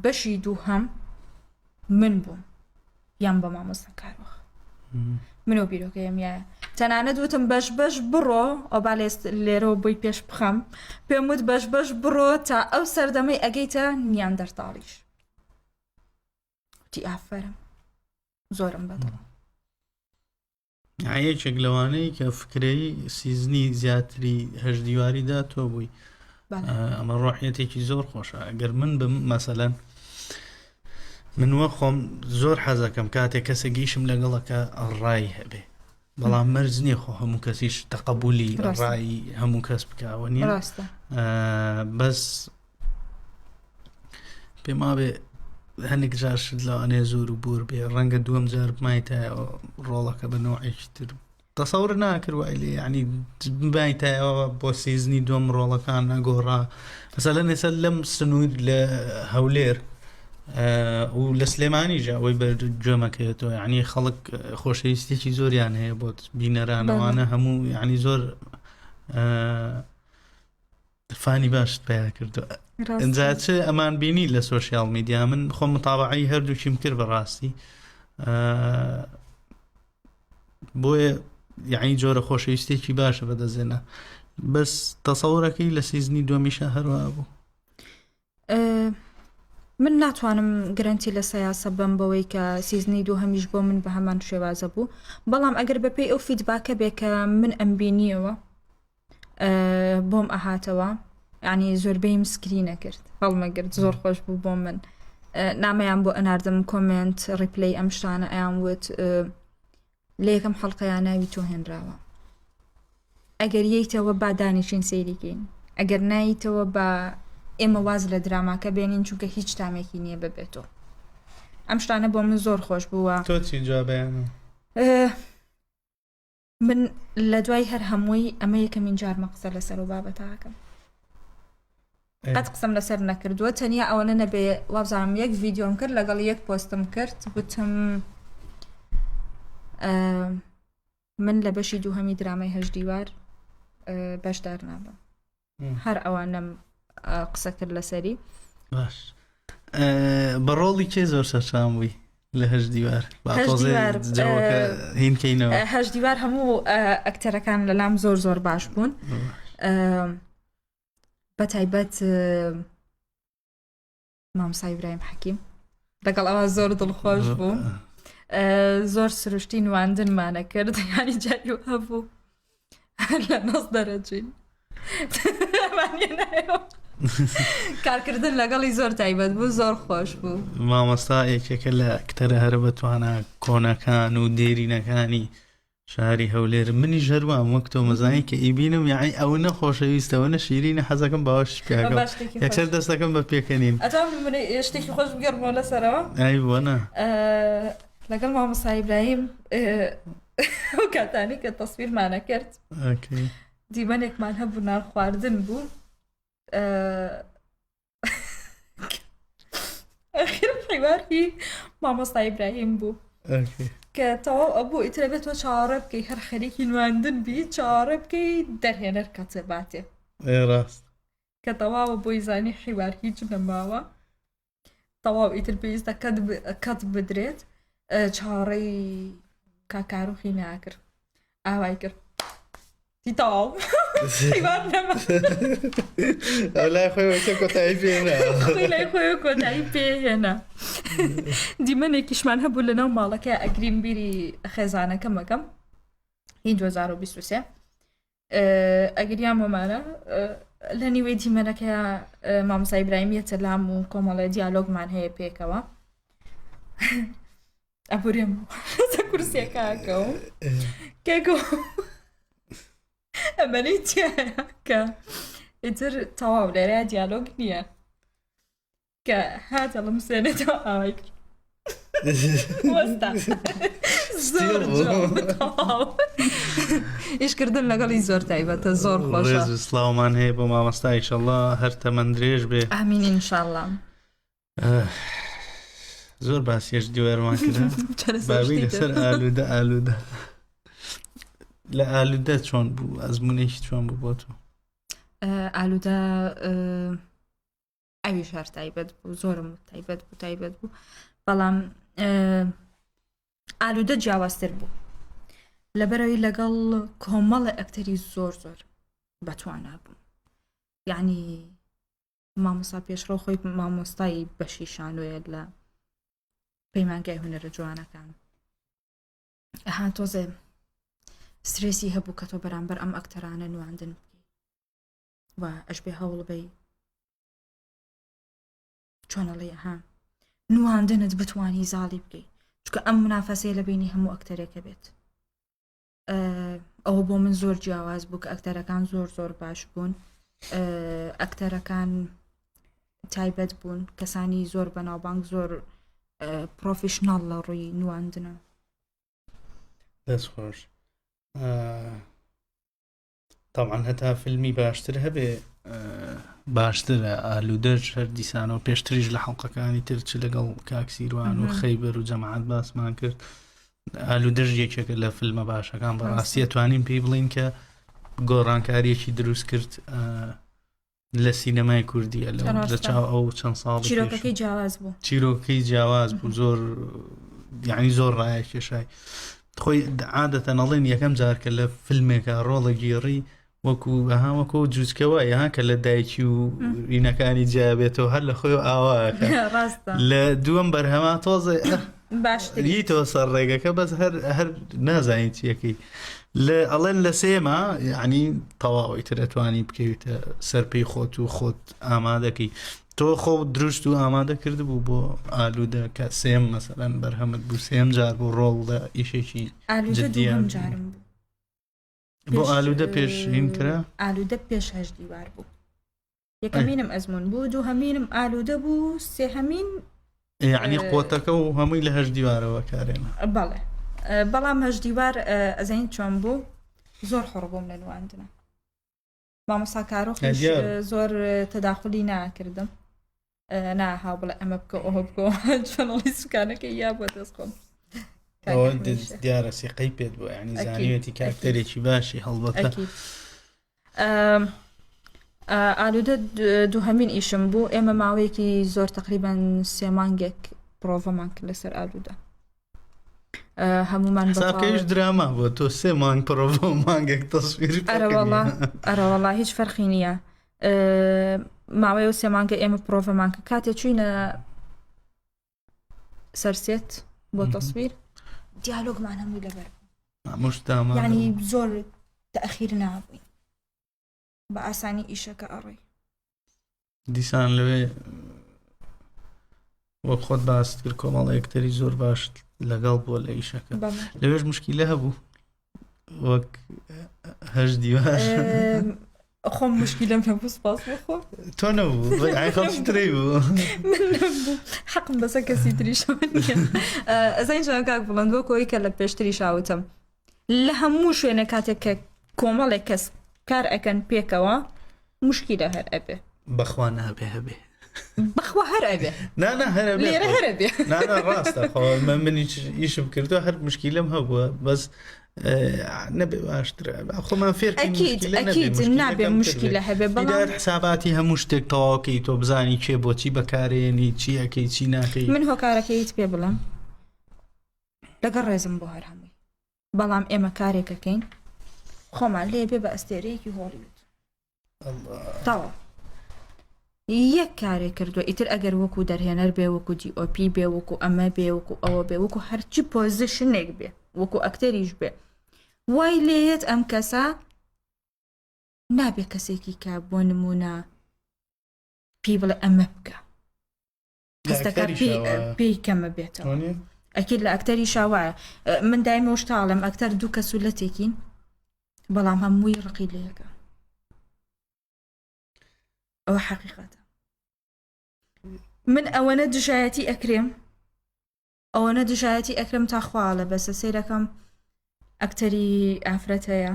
بەشی دووهەم من بووم یان بە مامۆستا کارۆخ منەوە بیرۆکەیەم یایە تەنانەت وتم بەش بەش بڕۆ ئەو با لێست لێرەوە بۆی پێش بخەم پێم وت بەش بەش بڕۆ تا ئەو سەردەمەی ئەگەیتە نیاندەرتاڵیش وتی ئافەرم زۆرم بەدڵە یەکێک لەوانەی کە فکرەی season ی زیاتری هەشت دیواریدا تۆ بووی ئەمە ڕۆحیەتێکی زۆر خۆشە ئەگەر من بم مەسەلەن من وە خۆم زۆر حەزەکەم کاتێک کەسێک ئیشم لەگەڵەکە ڕای هەبێ بەڵام مەرج نییە خۆ هەموو کەسیش تەقەبولی ڕای هەموو کەس بکەوە نیە بەس پێم وابێ هەندێک جار شت لەوانەیە زۆر و بۆر بێ ڕەنگە دووەم جار بمایتایەوە ڕۆڵەکە بە نەوعێکی تر تەسەور ناکرد وای لێ یعنی بمایتایەوە بۆ season ی دووەم ڕۆڵەکان نەگۆڕا مەسەلەن ئێستا لەم سنوور لە هەولێر و لە سلێمانیش ئەوەی بەر گوێمەکەوێتەوە یعنی خەڵک خۆشەویستێکی زۆریان هەیە بۆ بینەرانەوانە هەموو یعنی زۆر فانی باشت پیا کردو ئینجا چ ئەمان بینی لە social media من خۆم متابعەی هەردووکیم کرد بەڕاستی بۆیە یعنی جۆرە خۆشەویستێکی باشە بەدەستێنە بەس تەسەورەکەی لە season ی دووەمیشە هەروە بوو من ناتوانم گرنتی لە سەیاسە بم بەوەی کە season ی دووهەمیش بۆ من بە هەمان شێوازە بوو بەڵام ئەگەر بەپێی ئەو feedback ە بێ کە من ئەمبینیەوە بۆم ئەهاتەوە ینی زۆربەیم screen نەکرد هەڵمەگرت زۆر خۆش بوو بۆ من نامەیان بۆ ئەناردم comment reply ئەم شتانە ئەیان وت لە یەکەم حەڵقەیان ناوی تۆ هێنراوە ئەگەر یەیتەوە با دانیشین سەیریکەین ئەگەر نایتەوە بە ئێمە واز لە دراماکە بێنین چونکە هیچ تامێکی نییە بەبێتەوە ئەم شتانە بۆ من زۆر خۆش بووە تۆ چی جوابیانە من لە دوای هەر هەمووی ئەمە یەکەمین جارمە قسە لەسەر و بابەتاکەم قەت قسەم لەسەر نەکردووە تەنیا ئەوەنە نەبێ وابزانم یەک ڤیددیۆم کرد لەگەڵ یەک پۆستم کرد وتم من لە بەشی دووهەمی درامای هەش دیوار بەشدار نابم هەر ئەوانەم قسە کرد لەسەری باش بە ڕۆڵی کێ زۆر سەرسام بووی لە هەش دیوار هینکەینەوە هەش دیوار هەموو ئەکتەرەکان لەلام زۆر زۆر باش بوون بە تایبەت مامۆستا ئیبراهیم حەکیم لەگەڵ ئەوە زۆر دڵخۆش بوو زۆر سروشتی نواندنمانە کرد ینی جاری هەبوو لە نەس دەرەچین کارکردن لەگەڵی زۆر تایبەت بوو زۆر خۆش بوو مامۆستا یەکێکە لە ئەکتەرە هەرە بەتوانە کۆنەکان و دێرینەکانی شاری هەولێر منیش هەروام وەک تۆ مەزانی کە ئیبینم یعنی ئەوە نە خۆشەویستە ئەوە نە شیرینە حەزەکەم باوەشش پیاکەم با شتێکی خۆش یەکسەر دەستەکەم بە پێکەنین ئەتوانم نمونەی شتێکی خۆش بگێڕمەوە لەسەرەوە ئەی بۆ نا ئە، لەگەڵ مامۆستا ئیبراهیم ئە، ئەو کاتانەی کە تەسویرمانە کرد okay دیمەنێکمان هەبوو نان خواردن بوو ئە، ئەخیر حیواری مامۆستا ئیبراهیم بوو کە تەواو ئەبوو ئیترە بێت تۆ چاوەڕێ بکەی هەر خەریکی نواندن بی چاوەڕێ بکەی دەرهێنەر کەچێ باتێ ڕاست کە تەواوە بۆی زانی حیوار هیچ نەماوە تەواو ئیتر پێویستە کەت بدرێت چاوەڕێی کاکاروخی ناکرد ئاوای کرد تی تەواو حیوار نەما لای خۆی کۆتایی پێ لای خۆی کۆتایی پێهێنا دیمەنێکیشمان هەبوو لەناو ماڵەکە ئەگریم بیری خێزانەکەمەکەم هی 2023 ئەگریام ومانە لە نیوەی دیمەنەکە مامۆستا ئیبراهیم یەتە لام و کۆمەڵێ دیالۆگمان هەیە پێکەوە ئەبورێم کورسیەکەکەەوە کێکۆ ئەمەلی تایە کە ئیتر تەواو لێرە دیالۆگ نییە کە هاتە ڵمسێنێتەوە ئاوای کرد وەستا زۆر جوان تەواو ئیشکردن لەگەڵی زۆر تایبەتە زۆر خۆشە ڕێز و سڵاومان هەیە بۆ مامۆستا ئیشەڵڵا هەر تەمەن درێژ بێ ئامین ئینشاءاللە. زۆر باسیش دیوارمان کرد بابی لەسەر ئالوودە ئالوودە لە ئالوودە چۆن بوو ئەزمونێکی چۆن بوو بۆ تۆ ئالوودە ئەویش هەر تایبەت بوو زۆرم تایبەت بوو تایبەت بوو بەڵام ئالوودە جیاوازتر بوو لەبەرەوەی لەگەڵ کۆمەڵە ئەکتەری زۆر زۆر بەتوانا بوو یعنی مامۆستا پێشڕەو خۆی مامۆستای بەشی شانۆیە لە پەیمانگای هونەرە جوانەکان ئەها تۆزێ سترێسی هەبوو کە تۆ بەرامبەر ئەم ئەکتەرانە نواندن بکەیت و ئەش بێ هەوڵ بەی چۆنەڵی ها نواندنت بتانی زاڵی بکەیت چکە ئەم منافەسەیە لە بینی هەموو ئەکتەرێکە بێت ئەوە بۆ من زۆر جیاواز بوو کە ئەکتەرەکان زۆر زۆر باش بوون ئەکتەرەکان تایبەت بوون کەسانی زۆر بەناوبانگ زۆر پرۆفیشنناڵ لە ڕووی نواندنە دەست خۆش تەبعەن هەتا فیلمی باشتر هەبێ باشترە ئالوودەش هەر دیسانەوە پێشتریش لە حەڵقەکانی تر چ لەگەڵ کاک سیروان و خەیبەر و جەماعەت باسمان کرد ئالوودەش یەکێکە لە فیلمە باشەکان بەڕاستیە توانین پێی بڵین کە گۆڕانکاریەکی دروست کرد لە سینەمای کوردیە لە چاو ئەو چەند ساڵ چیرۆکەکەی جیاواز بوو چیرۆکەی جیاواز بوو زۆر یعنی زۆر ڕایە کێشای خۆی عادەتە نەڵێن یەکەم جار کە لە فیلمێکە ڕۆڵە گێڕی وەکو ئەها وەکو جوچکەوە یان کە لە دایکی و رینەکانی جیابێتەوە هەر لە خۆی ئاواکە لە دووەم بەرهەما تۆزێ باشتریتەوە سەر ڕێگەکە بەس هەر هەر نازانین چیەکەی لە ئەڵێن لە سێما یعنی تەواوی تر ئەتوانی بکەویتە سەر پێی خۆت و خۆت ئامادەکەی تۆ خۆ دروست و ئامادە کرد بوو بۆ ئالوودە کە سێم مەسەلەن بەرهەمت بوو سێم جار بوو ڕۆڵ لە ئیشێکی جدیان جارم بوو بۆ ئالوودە پێش هین کرا ئالوودە پێش هەش دیوار بوو یەکەمینم ئەزمون بوو دووهەمینم ئالوودە بوو سێهەمین یعنی قۆتەکە و هەمووی لە هەش دیوارەوە کارێنە بەڵێ بەڵام هەش دیوار ئەزین چۆن بوو زۆر حڕ بووم لە نواندنە مامۆسا کارۆخ زۆر تەداخلی ناکردم نا هاو بڵێ ئەمە بکە ئەوه بکە چۆنڵی سوکانەکە یا بۆ دەست خۆم دیارە سیقەی پێت بوو ینی زانیوێتی کاکتەرێکی باشی هەڵبەتە ئالوودە دووهەمین ئیشم بوو ئێمە ماوەیەکی زۆر تقریبان سێ مانگێک پرۆڤەمان کرد لەسەر ئالوودە هەمومان حسابکەیش دراما بۆ تۆ سێ مانگ پرۆڤە مانگێک تەسویر ئەرەوەڵا ئەرەوەڵا هیچ فەرقی نییە ماوەی و سێ مانگە ئێمە پرۆڤەمان کە کاتێ چوینە سەرسێت بۆ تەسویر دیالۆگمان هەمووی لەبەر ینی زۆر تەخیر نابووین بە ئاسانی ئیشەکە ئەڕۆی دیسان لەوێ وەک خۆت باست کرد کۆمەڵە یەکتری زۆر باش لەگەڵ بووە لە ئیشەکە لەوێش مشکیلە هەبوو وەک هەش دیوار خۆم مشکیلەم هەبوو سپاس بۆ خۆ تۆ نەبوو خەڵکی تری بوو حەقم بەسە کەسی تریشەوە نییە ئەزانین چۆن کاک بڵند وەک ئەوەی کە لە پێشتری شاوتم لە هەموو شوێنە کاتێک کە کۆمەڵێک کەس کار ئەکەن پێکەوە مشکیلە هەر ئەبێ بەخوا نابێ هەبێ بەخوا هەر ئەبێ نانا هەر ئەبێ لێرە هەر ئەبێ نانا ڕاستە خۆ من منیش ئیشم کردووە هەر مشکیلەم هەبووە بەس نەبێ باشترە خۆمان فێر ئەکید ئەکید نابێ مشکیلە هەبێ بەڵام حساباتی هەموو شتێک تەواوکەی تۆ بزانی کێ بۆچی بەکارێنی چی ئەەکەی چی ناکەی من هۆکارەکەیت پێ بڵێم لەگەڵ ڕێزم بۆ هەر هەمووی بەڵام ئێمە کارێکەکەین خۆمان لێ بێ بە ئەستێرەیەکی هۆڵیوود تەواو یەک کارێک کردووە ئیتر ئەگەر وەکو دەرهێنەر بێ وەکو DOP بێ وەکو ئەمە بێ وەکو ئەوە بێ وەکو هەرچی position ێک بێ وەکو ئەکتەریش بێ وای لێیەت ئەم کەسە نابێ کەسێکی کە بۆ نمونە پێی بڵێ ئەمە بکە هەستەکە پێی کەمە بێتەوە ئەکید لە ئەکتەری شاوایە من دایمە شتاڵم ئەکتەر دوو کەس و لەتێکین بەڵام هەمووی ڕقی لەیەکە ئەوە حەقیقەتە من ئەوەنە دژایەتی ئەکرێم ئەوەنە دژایەتی ئەکرم تا خواڵە بەسە سەیرەکەم ئەکتەری ئافرەت هەیە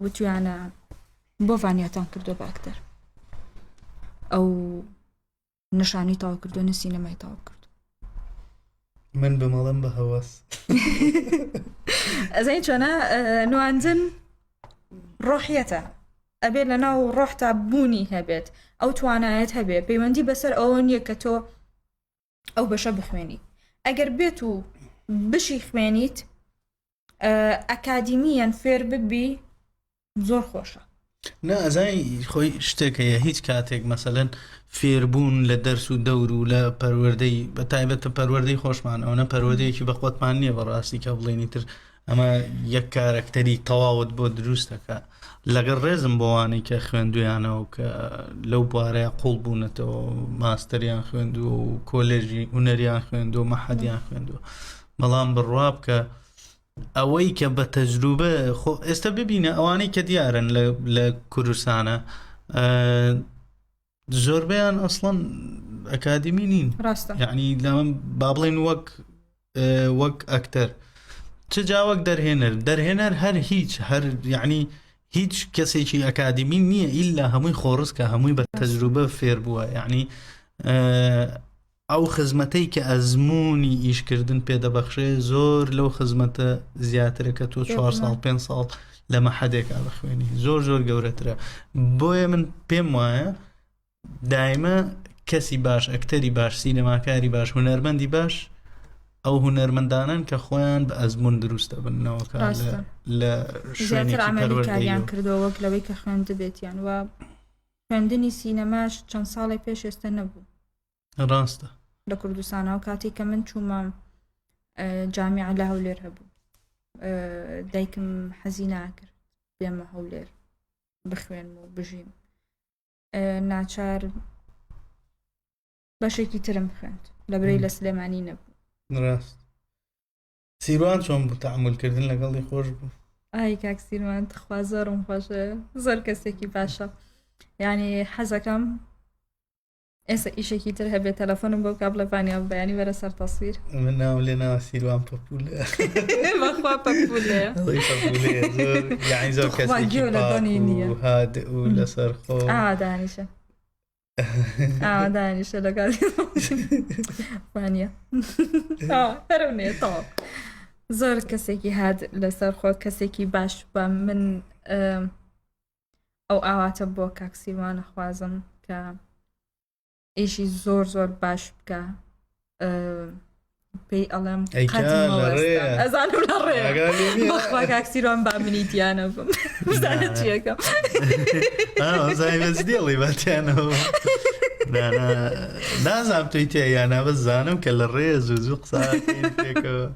وتویانە بۆ ڤانیاتان کردو بە ئەکتەر. ئەو نەشانی تەواو کردو نە سینەمای تەواو کرد من بمەڵم بە هەوەس ئەزای چۆنە نواندن ڕۆحیەتە ئەبێت لە ناو ڕۆحتا بوونی هەبێت ئەو توانایەت هەبێت پەیوەندی بەسەر ئەوە نییە کە تۆ ئەو بەشە بخوێنی ئەگەر بێت و بشی خوێنیت ئەکادیمیەن فێر ببی زۆر خۆشە. نا ئەزانی خۆی شتێک هەیە هیچ کاتێک مەسەلەن فێربوون لە دەرس و دەور و لە پەروەردەی بە تایبەتە پەروەردەی خۆشمان ئەوە پەروەردەیەکی بەخۆتمان نییە بەڕاستی کە بڵێنی تر ئەمە یەک کارەکتەری تەواوت بۆ دروست دەکا لەگەڵ ڕێزم بۆوانەی کە خوێندویانەوە کە لەو بوارەیە قوڵ بوونەتەوە ماستەریان خوێندووە و کۆلێژی هونەریان خوێندووە مەحەدیان خوێندووە بەڵام بڕوا بکە ئەوەی کە بە تەجروبە خۆ ئێستا ببینە ئەوانەی کە دیارن لە کوردستانە زۆربەیان ئەسڵەن ئەکادمی نین ڕاستە یعنی لەمە با بڵێن وەک وەک ئەکتەر چ جا وەک دەرهێنەر دەرهێنەر هەر هیچ هەر یعنی هیچ کەسێکی ئەکادمی نییە ئیلا هەمووی خۆڕسکە هەمووی بە تەجروبە فێر بووە یعنی ئەو خزمەتەی کە ئەزموونی ئیشکردن پێدەبەخشێ زۆر لەو خزمەتە زیاترە کە تۆ چوار ساڵ پێ ساڵ لە مەحەدێکا بخوێنی زۆر زۆر گەورەترە بۆیە من پێم وایە دایمە کەسی باش ئەکتەری باش سینەماکاری باش هونەرمەندی باش ئەو هونەرمەندانن کە خۆیان بە ئەزمون دروست دەبنەوە لە شوێنێکی پەروەردەیان کردەوە وەک لەوەی کە خوێندبێتیان و خوێندنی سینەماش چەند ساڵێک پێش ئێستا نەبوو ڕاستە لە کوردستانەوە کاتی کە من چوومە جامیع لە هەولێر هەبوو دایکم حەزی ناکرد بێمە هەولێر بخوێنم و بژیم ناچار بەشێکی ترم خوێند لە برەی لە سلێمانی نەبوو ڕاست سیروان چۆن بوو تەعامولکردن لەگەڵی خۆش بوو؟ ئای کاک سیروان تخوا زۆرم خۆشە زۆر کەسێکی باشە یعنی حەزەکەم ئێستا ئیشێکی تر هەبێت تەلەفۆنم بۆ بکا بڵێ ڤانیا بەیانی وەرە سەر تەسویر من ناوم لێ ناوە سیروان پەپولە بەخوا پەپولەیە ئەڵێی پەپولەیە زۆر یعنی زۆر تخوا کەسێکی گوێ لە پاک دەنگی و نییە. هادئ و لەسەر خۆ ئا دانیشە ئا دانیشە لەگەڵ وانە هەرم نێ تەواو زۆر کەسێکی هات لەسەر خۆ کەسێکی باش بە من ئەو ئاواتە بۆ کاک سیروانە خوازم کە ئیشی زۆر زۆر باش بکە پێی ئەڵێم ئەزانم لە ڕێ بەخوا کاک سیروان با منی تیانە بم بزانە چیەکەم دێڵی باتیانەوە نازانم توی تێ یانە بەس زانم کە لە ڕێ زوو زوو قسە پێکەوە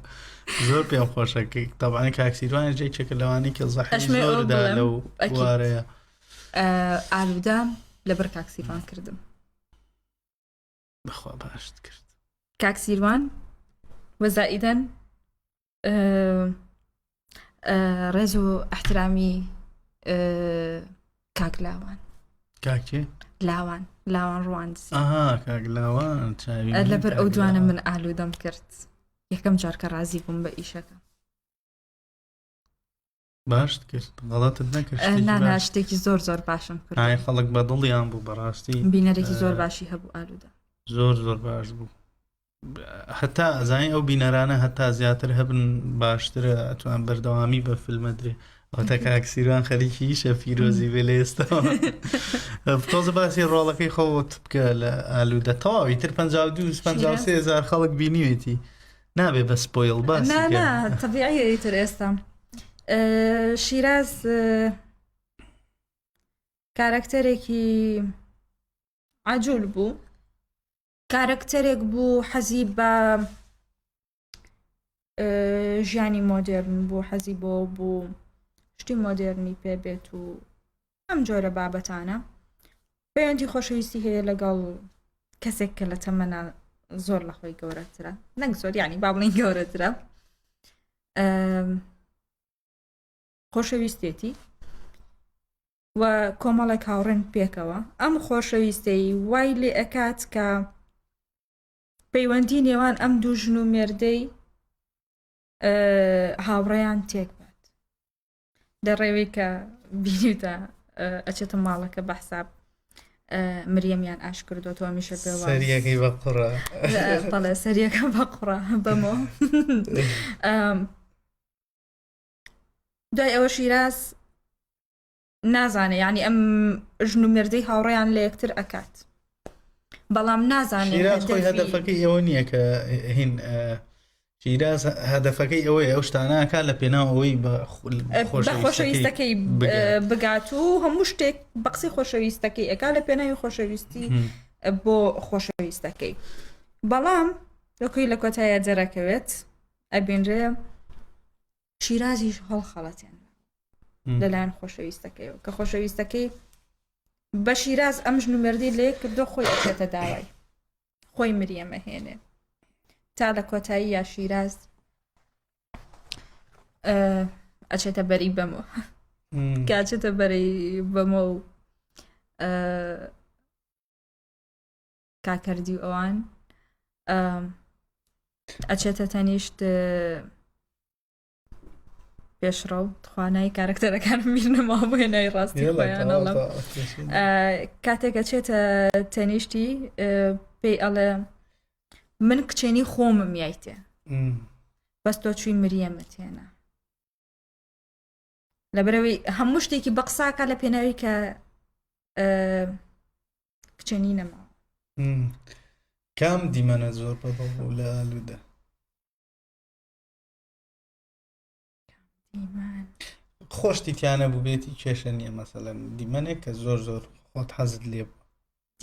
زۆر پێم خۆشە کە تەبعەن کاک سیروان یەکێکە لەوانەی کە زەحی زۆردا لەو وارەیە ئالوودە لەبەر کاک سیروان کردم بەخوا باشت کرد کاک سیروان وەزائیدەن ڕێز و احترامی کاک لاوان کاکێ لاوان لاوان ڕواندزی کاک لاوان چاوی لەبەر ئەو دوانە من ئالوودەم کرد یەکەم جار کە ڕازی بووم بە ئیشەکە باشت کرد غەڵەتت نەکرد نا شتێکی زۆر زۆر باشم کرد خەڵک بە دڵیان بوو بەڕاستی بینەرێکی زۆر باشی هەبوو ئالوودە زۆر زۆر باش بوو هەتا ئەزانی ئەو بینەرانە هەتا زیاتر هەبن باشترە ئەتوان بەردەوامی بە فیلمە درێ ئەوتە کاک سیروان خەریکی ئیشە پیرۆزی بێ لە ئێستا تۆزە باسی ڕۆڵەکەی خۆت بکە لە ئالوودە تەواوی تر 52 53 هزار خەڵک بینیوێتی نابێ بە سپۆیل باس طبیعیە تر ئێستا شیراز کارەکتەرێکی عجول بوو کارەکتەرێک بوو حەزی بە ژیانی مۆدێرن بوو حەزی بۆ بوو شتی مۆدێرنی پێ بێت و ئەم جۆرە بابەتانە پەیوەندی خۆشەویستی هەیە لەگەڵ کەسێک کە لە تەمەە زۆر لە خۆی گەورەترە نەک زۆر ینی با بڵین گەورەترە خۆشەویستێتی و کۆمەڵێک هاوڕێن پێکەوە ئەم خۆشەویستەی وای لێ ئەکات کە پەیوەندی نێوان ئەم دوو ژن و مێردەی هاوڕێیان تێک بات دەڕێوی کە بینیتە ئەچێتە ماڵەکە بە حساب. مریەمیان ئاش کردوەوە میشە پێ سەریەکەی بە قوڕە بەڵێ سەریەکە بە قوڕە بەمۆ دوای ئەوە شیراز نازانێ یعنی ئەم ژن و مێردەی هاوڕێیان لە یەکتر ئەکات بەڵام نازانێ شیراز خۆی هەدەفەکەی ئەوە نییە کە هین شیراز هەدەفەکەی ئەوەیە ئەو شتانە ئەکات لە پێناو ئەوەی بە خۆشەویستەکەی بگات و هەموو شتێک بە قسەی خۆشەویستەکەی ئەکا لە پێناوی خۆشەویستی بۆ خۆشەویستەکەی بەڵام لەکۆی لە کۆتایە دەرەکەوێت ئەبینرێ شیرازیش هەڵخەڵەتێن لەلایەن خۆشەویستەکەیەوە کە خۆشەویستەکەی بە شیراز ئەم ژن و مێردی لێ کردو خۆی ئەچێتە داوای خۆی مریەمە هێنێ تا لە کۆتایی یا شیراز ئەچێتە بەری بەمەوە کاچێتە بەری بەمە و کاکەردی و ئەوان ئەچێتە تەنیشت پێشڕەو توانای کارکتەرەکانم بیر نەماوە بۆیە ناوی ڕاستی خۆیان ئەڵێم کاتێک ئەچێتە تەنیشتی پێی ئەڵێ من کچێنی خۆمم یایتێ بەس تۆ چووی مریەمت هێنا لەبەرەوەی هەموو شتێکی بە قساکە لە پێناوی کە کچێنی نەماوە کام دیمەنە زۆر بەدڵ بوو لە ئالوودە خۆشتی تیانە بووبێتی کێشە نییە مەسەلەن دیمەنێک کە زۆر زۆر خۆت حەزت لێ بوو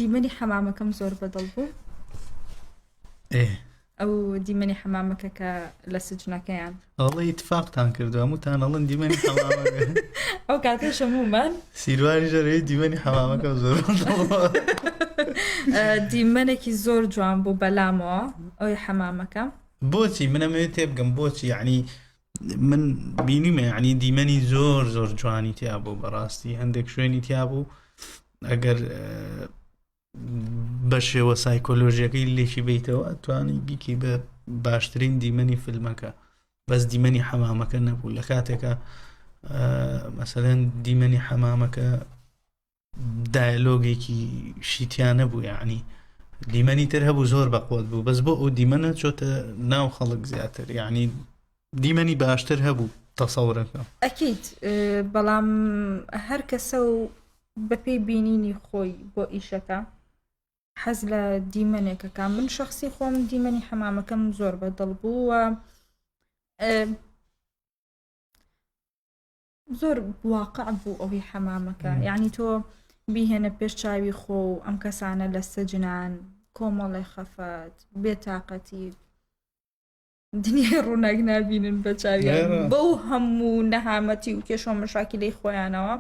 دیمەنی حەمامەکەم زۆر بەدڵ بوو ئەو دیمەنی حەمامەکە کە لە سجنەکەیان ئەڵێ اتفاقتان کردو هەمووتان ئەڵن دیمەنی حەمامەکە ئەو کاتە شەمومان سیروانی ژەرەوەی دیمەنی حەمامەکە زۆر دیمەنێکی زۆر جوان بوو بەلامەوە ئەوی حەمامەکە بۆچی من ئەمەوێت تێبگەم بۆچی یعنی من بینیمە یعنی دیمەنی زۆر زۆر جوانی تیا بوو بەڕاستی هەندێک شوێنی تیا بوو ئەگەر بە شێوە سایکۆلۆژیەکەی لێکی بیتەوە توانی بیکی بە باشترین دیمەنی فیلمەکە بەس دیمەنی حەمامەکە نەبوو لە کاتێکە مەسەلەن دیمەنی حەمامەکە دایەلۆگێکی شیتیا نەبوو یعنی دیمەنی تر هەبوو زۆر بەقوت بوو بەس بۆ ئەو دیمەنە چۆتە ناو خەڵک زیاتر یعنی دیمەنی باشتر هەبوو تەسەورەکە ئەکییت بەڵام هەر کەسە و بەپێی بینینی خۆی بۆ ئیشەکە حەز لە دیمەنێکەکە من شخصی خۆم دیمەنی حەمامەکەم زۆر بەدڵ بووە زۆر واقع بوو ئەوی حەمامەکە یعنی تۆ بیهێنە پێش چاوی خۆ و ئەم کەسانە لە سەجنان کۆمەڵێ خەفەت بێتاقەتی دنیای ڕووناک نابینن بە چاویان بەو هەموو نەهامەتی و کێشە و مەشاکیلەی خۆیانەوە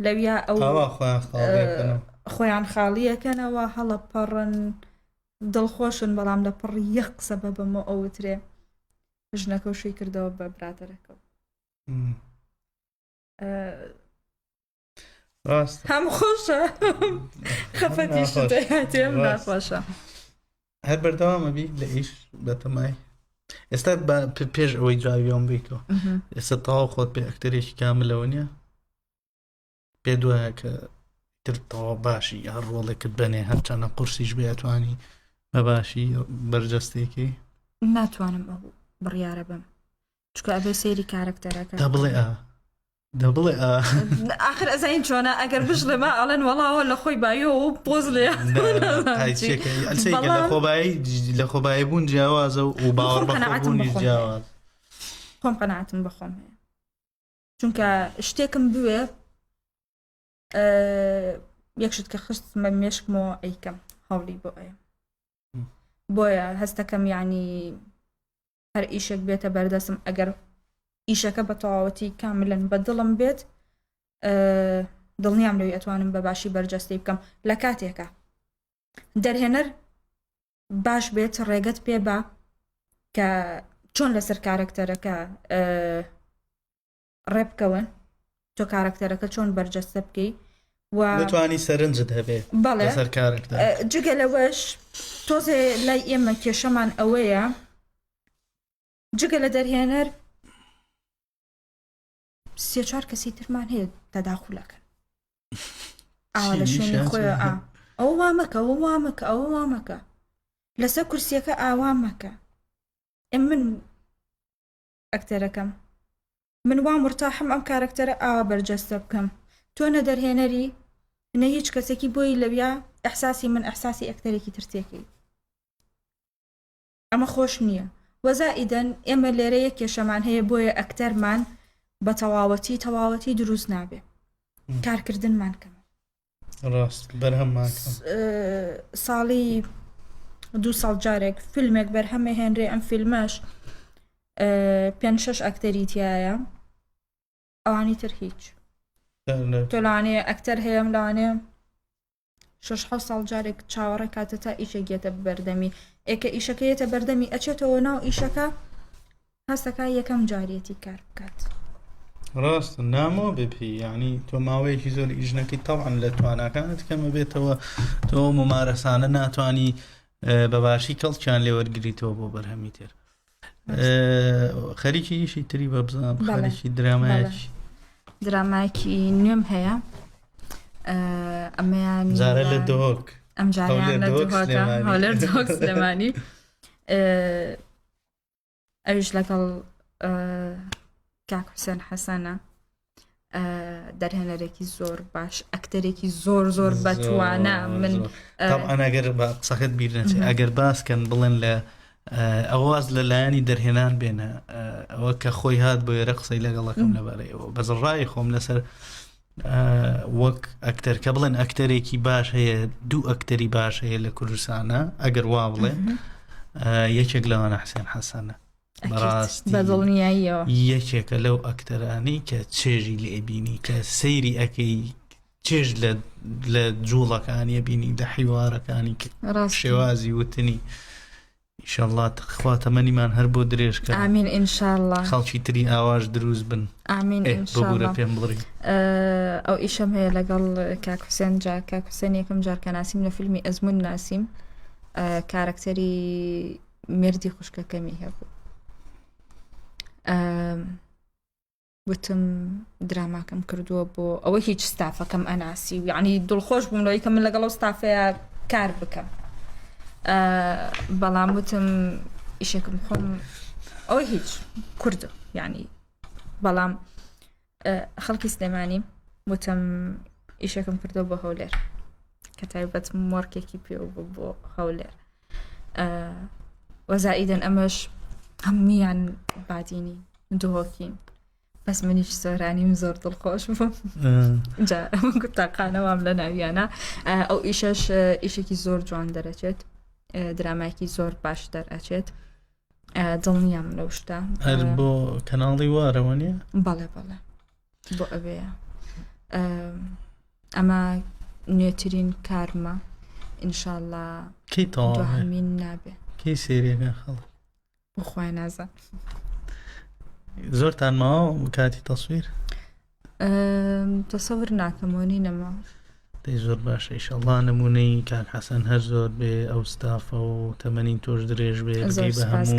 لەویا ئەو خۆیان خاڵیەکەنەوە هەڵە پەڕن دڵخۆشن بەڵام لە پڕ یەک قسە بە بەمە ئەوترێ ژنەکە و شوی کردەوە بە برادەرەکە هەم خۆشە خەفەتیش دەیاتێم ناخۆشە هەر بەردەوامە بی لە ئیش بەتەمای ئێستا پێش ئەوەی جاویۆم بیتەوە ئێستا تەواو خۆت پێ ئەکتەرێکی کاملەوە نییە پێ دوایە کە تر تەواو باشی هەر ڕۆڵێکت بەنێ هەرچەنە قورسیش بێ ئەتوانی بە باشی بەرجەستێکی ناتوانم ئەو بڕیارە بم چکە ئەبێ سەیری کارکتەرەکە دە بڵێ ئا دە بڵێ ئا ئاخر ئەزانین چۆنە ئەگەر بشڵێ ما ئەڵێن وەڵاوە لە خۆی بایۆ و پۆز لێ لە خۆبایی لە خۆبایی بوون جیاوازە و باوەڕ بە جیاواز خۆم قەناعەتم بەخۆم هەیە چونکە شتێکم بوێ یەک شت کە خستمە مێشکمەوە ئەیکەم هەوڵی بۆ ئەیە بۆیە هەستەکەم یعنی هەر ئیشێک بێتە بەردەسم ئەگەر ئیشەکە بە تەواوەتی کاملەن بە دڵم بێت دڵنیام لەوی ئەتوانم بە باشی بەرجەستەی بکەم لە کاتێکە دەرهێنەر باش بێت ڕێگەت پێ بە کە چۆن لەسەر کارەکتەرەکە ڕێبکەون تۆ کارەکتەرەکە چۆن بەرجەستە بکەی و بتانی سەرنجت هەبێ بەڵێ لەسەر کارەکتەر جگە لەوەش تۆزێ لای ئێمە کێشەمان ئەوەیە جگە لە دەرهێنەر سێ چوار کەسی ترمان هەیە تەداخولەکەن. ئاوا لە شوێنی خۆی ئەوە وا مەکە ئەوە وا مەکە ئەوە وا مەکە لەسەر کورسیەکە ئاوا مەکە من ئەکتەرەکەم من وا مرتاحم ئەم کارەکتەرە ئاوا بەرجەستە بکەم تۆ نە دەرهێنەری نە هیچ کەسێکی بۆی لەویا ئەحساسی من ئەحساسی ئەکتەرێکی تر تێکەی ئەمە خۆش نییە وەزائیدەن ئێمە لێرە یەک کێشەمان هەیە بۆیە ئەکتەرمان بە تەواوەتی تەواوەتی دروست نابێ کارکردنمان کەمە ڕاست بەرهەممان ساڵی دوو ساڵ جارێک فیلمێک بەرهەمە هێنرێ ئەم فیلمەش پێ شش ئەکتەری تایە ئەوانی تر هیچ تۆ لەوانەیە ئەکتەر هەیەم لەوانەیە شەش حەوت ساڵ جارێک چاوەڕێ کاتە تا ئیشێک یەتە بەردەمی ئێکە ئیشەکە یەتە بەردەمی ئەچێتەوە ناو ئیشەکە هەستەکە یەکەم جارەتی کار بکات. ڕاستە نامۆ بێ پێی یعنی تۆ ماوەیەکی زۆر ئیش نەکەی تەوان لە تواناکانت کەمە بێتەوە تۆ ممارەسانە ناتانی بە باشی کەڵکیان لێوەرگریتەوە بۆ بەرهەمی تر خەریکی ئیشی تری بە بزانم خەریکی درامایەکی درامایەکی نوێم هەیە ئەمەیان جارە لە دهۆک ئەم جارە لە هەولێر دهۆک سلێمانی ئەویش لەگەڵ کاک حوسێن حەسەنە دەرهێنەرێکی زۆر باش ئەکتەرێکی زۆر زۆر بەتوانە من طبعا ئەگەر بە قسەکەت بیر نەچێت ئەگەر باسکەن بڵێن لە ئەواز لە لایەنی دەرهێنان بێنە ئەوە کە خۆی هات بۆ ێرە قسەی لەگەڵەکەم لەبارەیەوە بەس ڕای خۆم لەسەر وەک ئەکتەر کە بڵێن ئەکتەرێکی باش هەیە دوو ئەکتەری باش هەیە لە کوردستانە ئەگەر وا بڵێن یەکێک لەوانە حسێن حەسەنە بەڕاستی بەدڵنیاییەوە یەکێکە لەو ئەکتەرانەی کە چێژی لێبینی کە سەیری ئەەکەی چێژ لە جوڵەکانی بینی لە حیوارەکانی شێوازی وتنی ئیشەڵڵا خوا تەمەنیمان هەر بۆ درێژ کە ئامین ئینشاءاللە خەڵکی تری ئاواش دروست بن ئامین ببورە پێم بڵی ئەو ئیشەم هەیە لەگەڵ کاک حوسێن جا کاک حوسێن یەکەم جار کە ناسیم لە فیلمی ئەزمون ناسیم کارەکتەری مێردی خوشکەکەمی هەبوو وتم دراماکەم کردووە بۆ ئەوە هیچ ستافەکەم ئەناسی و یعنی دڵخۆش بووم لەوەی کە من لەگەڵ ئەو ستافەیە کار بکەم بەڵام وتم ئیشێکم خۆم ئەوە هیچ کوردم یعنی بەڵام خەڵکی سلێمانی وتم ئیشێکم کردو بۆ هەولێر کە تایبەت مۆرکێکی پێ بوو بۆ هەولێر وەزائیدەن ئەمەش هەمویان بادینی دهۆکین بەس منیش سۆرانیم زۆر دڵخۆش بووم جا تاقانەوەم لە ناویانە ئەو ئیشەش ئیشێکی زۆر جوان دەرەچێت درامایکی زۆر باش دەرئەچێت دڵنیام لەو شتە هەر بۆ کەناڵی وارەوە نیە بەڵێ بەڵێ بۆ ئەوەیە ئەمە نوێترین کارمە ئینشاءاللە کەی تەواو هەمین نابێ کەی سێریەکە خەڵک بۆ خۆیان نازان زۆرتان ماوە کاتی تەسویر تەسەور ناکەمەوە نینەمە دەی زۆر باشە ئیشەڵا نمونەی کاک حەسەن هەر زۆر بێ ئەو ستافە و تەمەنی تۆش درێژ بێ بگەی بە هەموو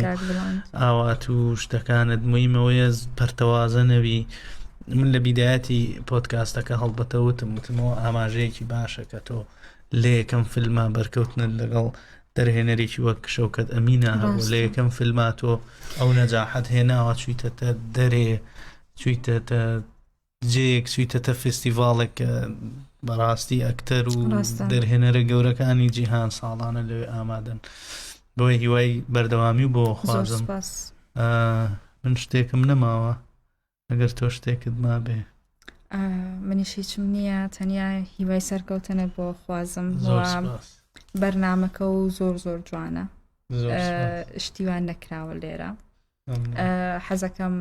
ئاوات و شتەکانت مهمەوەیە پەرتەوازە نەبی من لە بیدایەتی پۆدکاستەکە هەڵبەتە وتم وتمەوە ئاماژەیەکی باشە کە تۆ لە یەکەم فیلما بەرکەوتنت لەگەڵ دەرهێنەرێکی وەک شەوکەت ئەمینە هەبوو لە یەکەم فیلما تۆ ئەو نەجاحەت هێناوە چویتەتە دەرێ چویتەتە جێیەک چویتەتە فستیڤاڵێک کە بەڕاستی ئەکتەر و دەرهێنەرە گەورەکانی جیهان ساڵانە لەوێ ئامادەن بۆیە هیوای بەردەوامی و بۆ خوازم من شتێکم نەماوە ئەگەر تۆ شتێکت مابێ منیش هیچم نییە تەنیا هیوای سەرکەوتنە بۆ خوازم بەرنمەکە و زۆر زۆر جوانە شتیوان نەکراوە لێرە حەزەکەم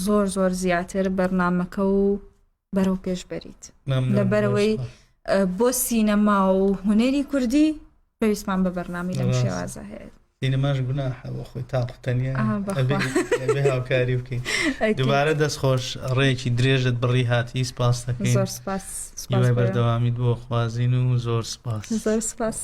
زۆر زۆر زیاتر بەرنمەکە و بەرەو پێش بەریت لەبەرەوەی بۆ سینەما و هوەری کوردی پێویستمان بە بەرنامی لەم شێوازە هەیە سینەماش گوناحە بۆ خۆی تاق تەنیا ئەبێ هاوکاری بکەین دووبارە دەست خۆش ڕێکی درێژت بڕی هاتی سپاس دەکەین زۆر سپاس هیوای بەردەوامیت بۆ خوازین و زۆر سپاس زۆر سپاس.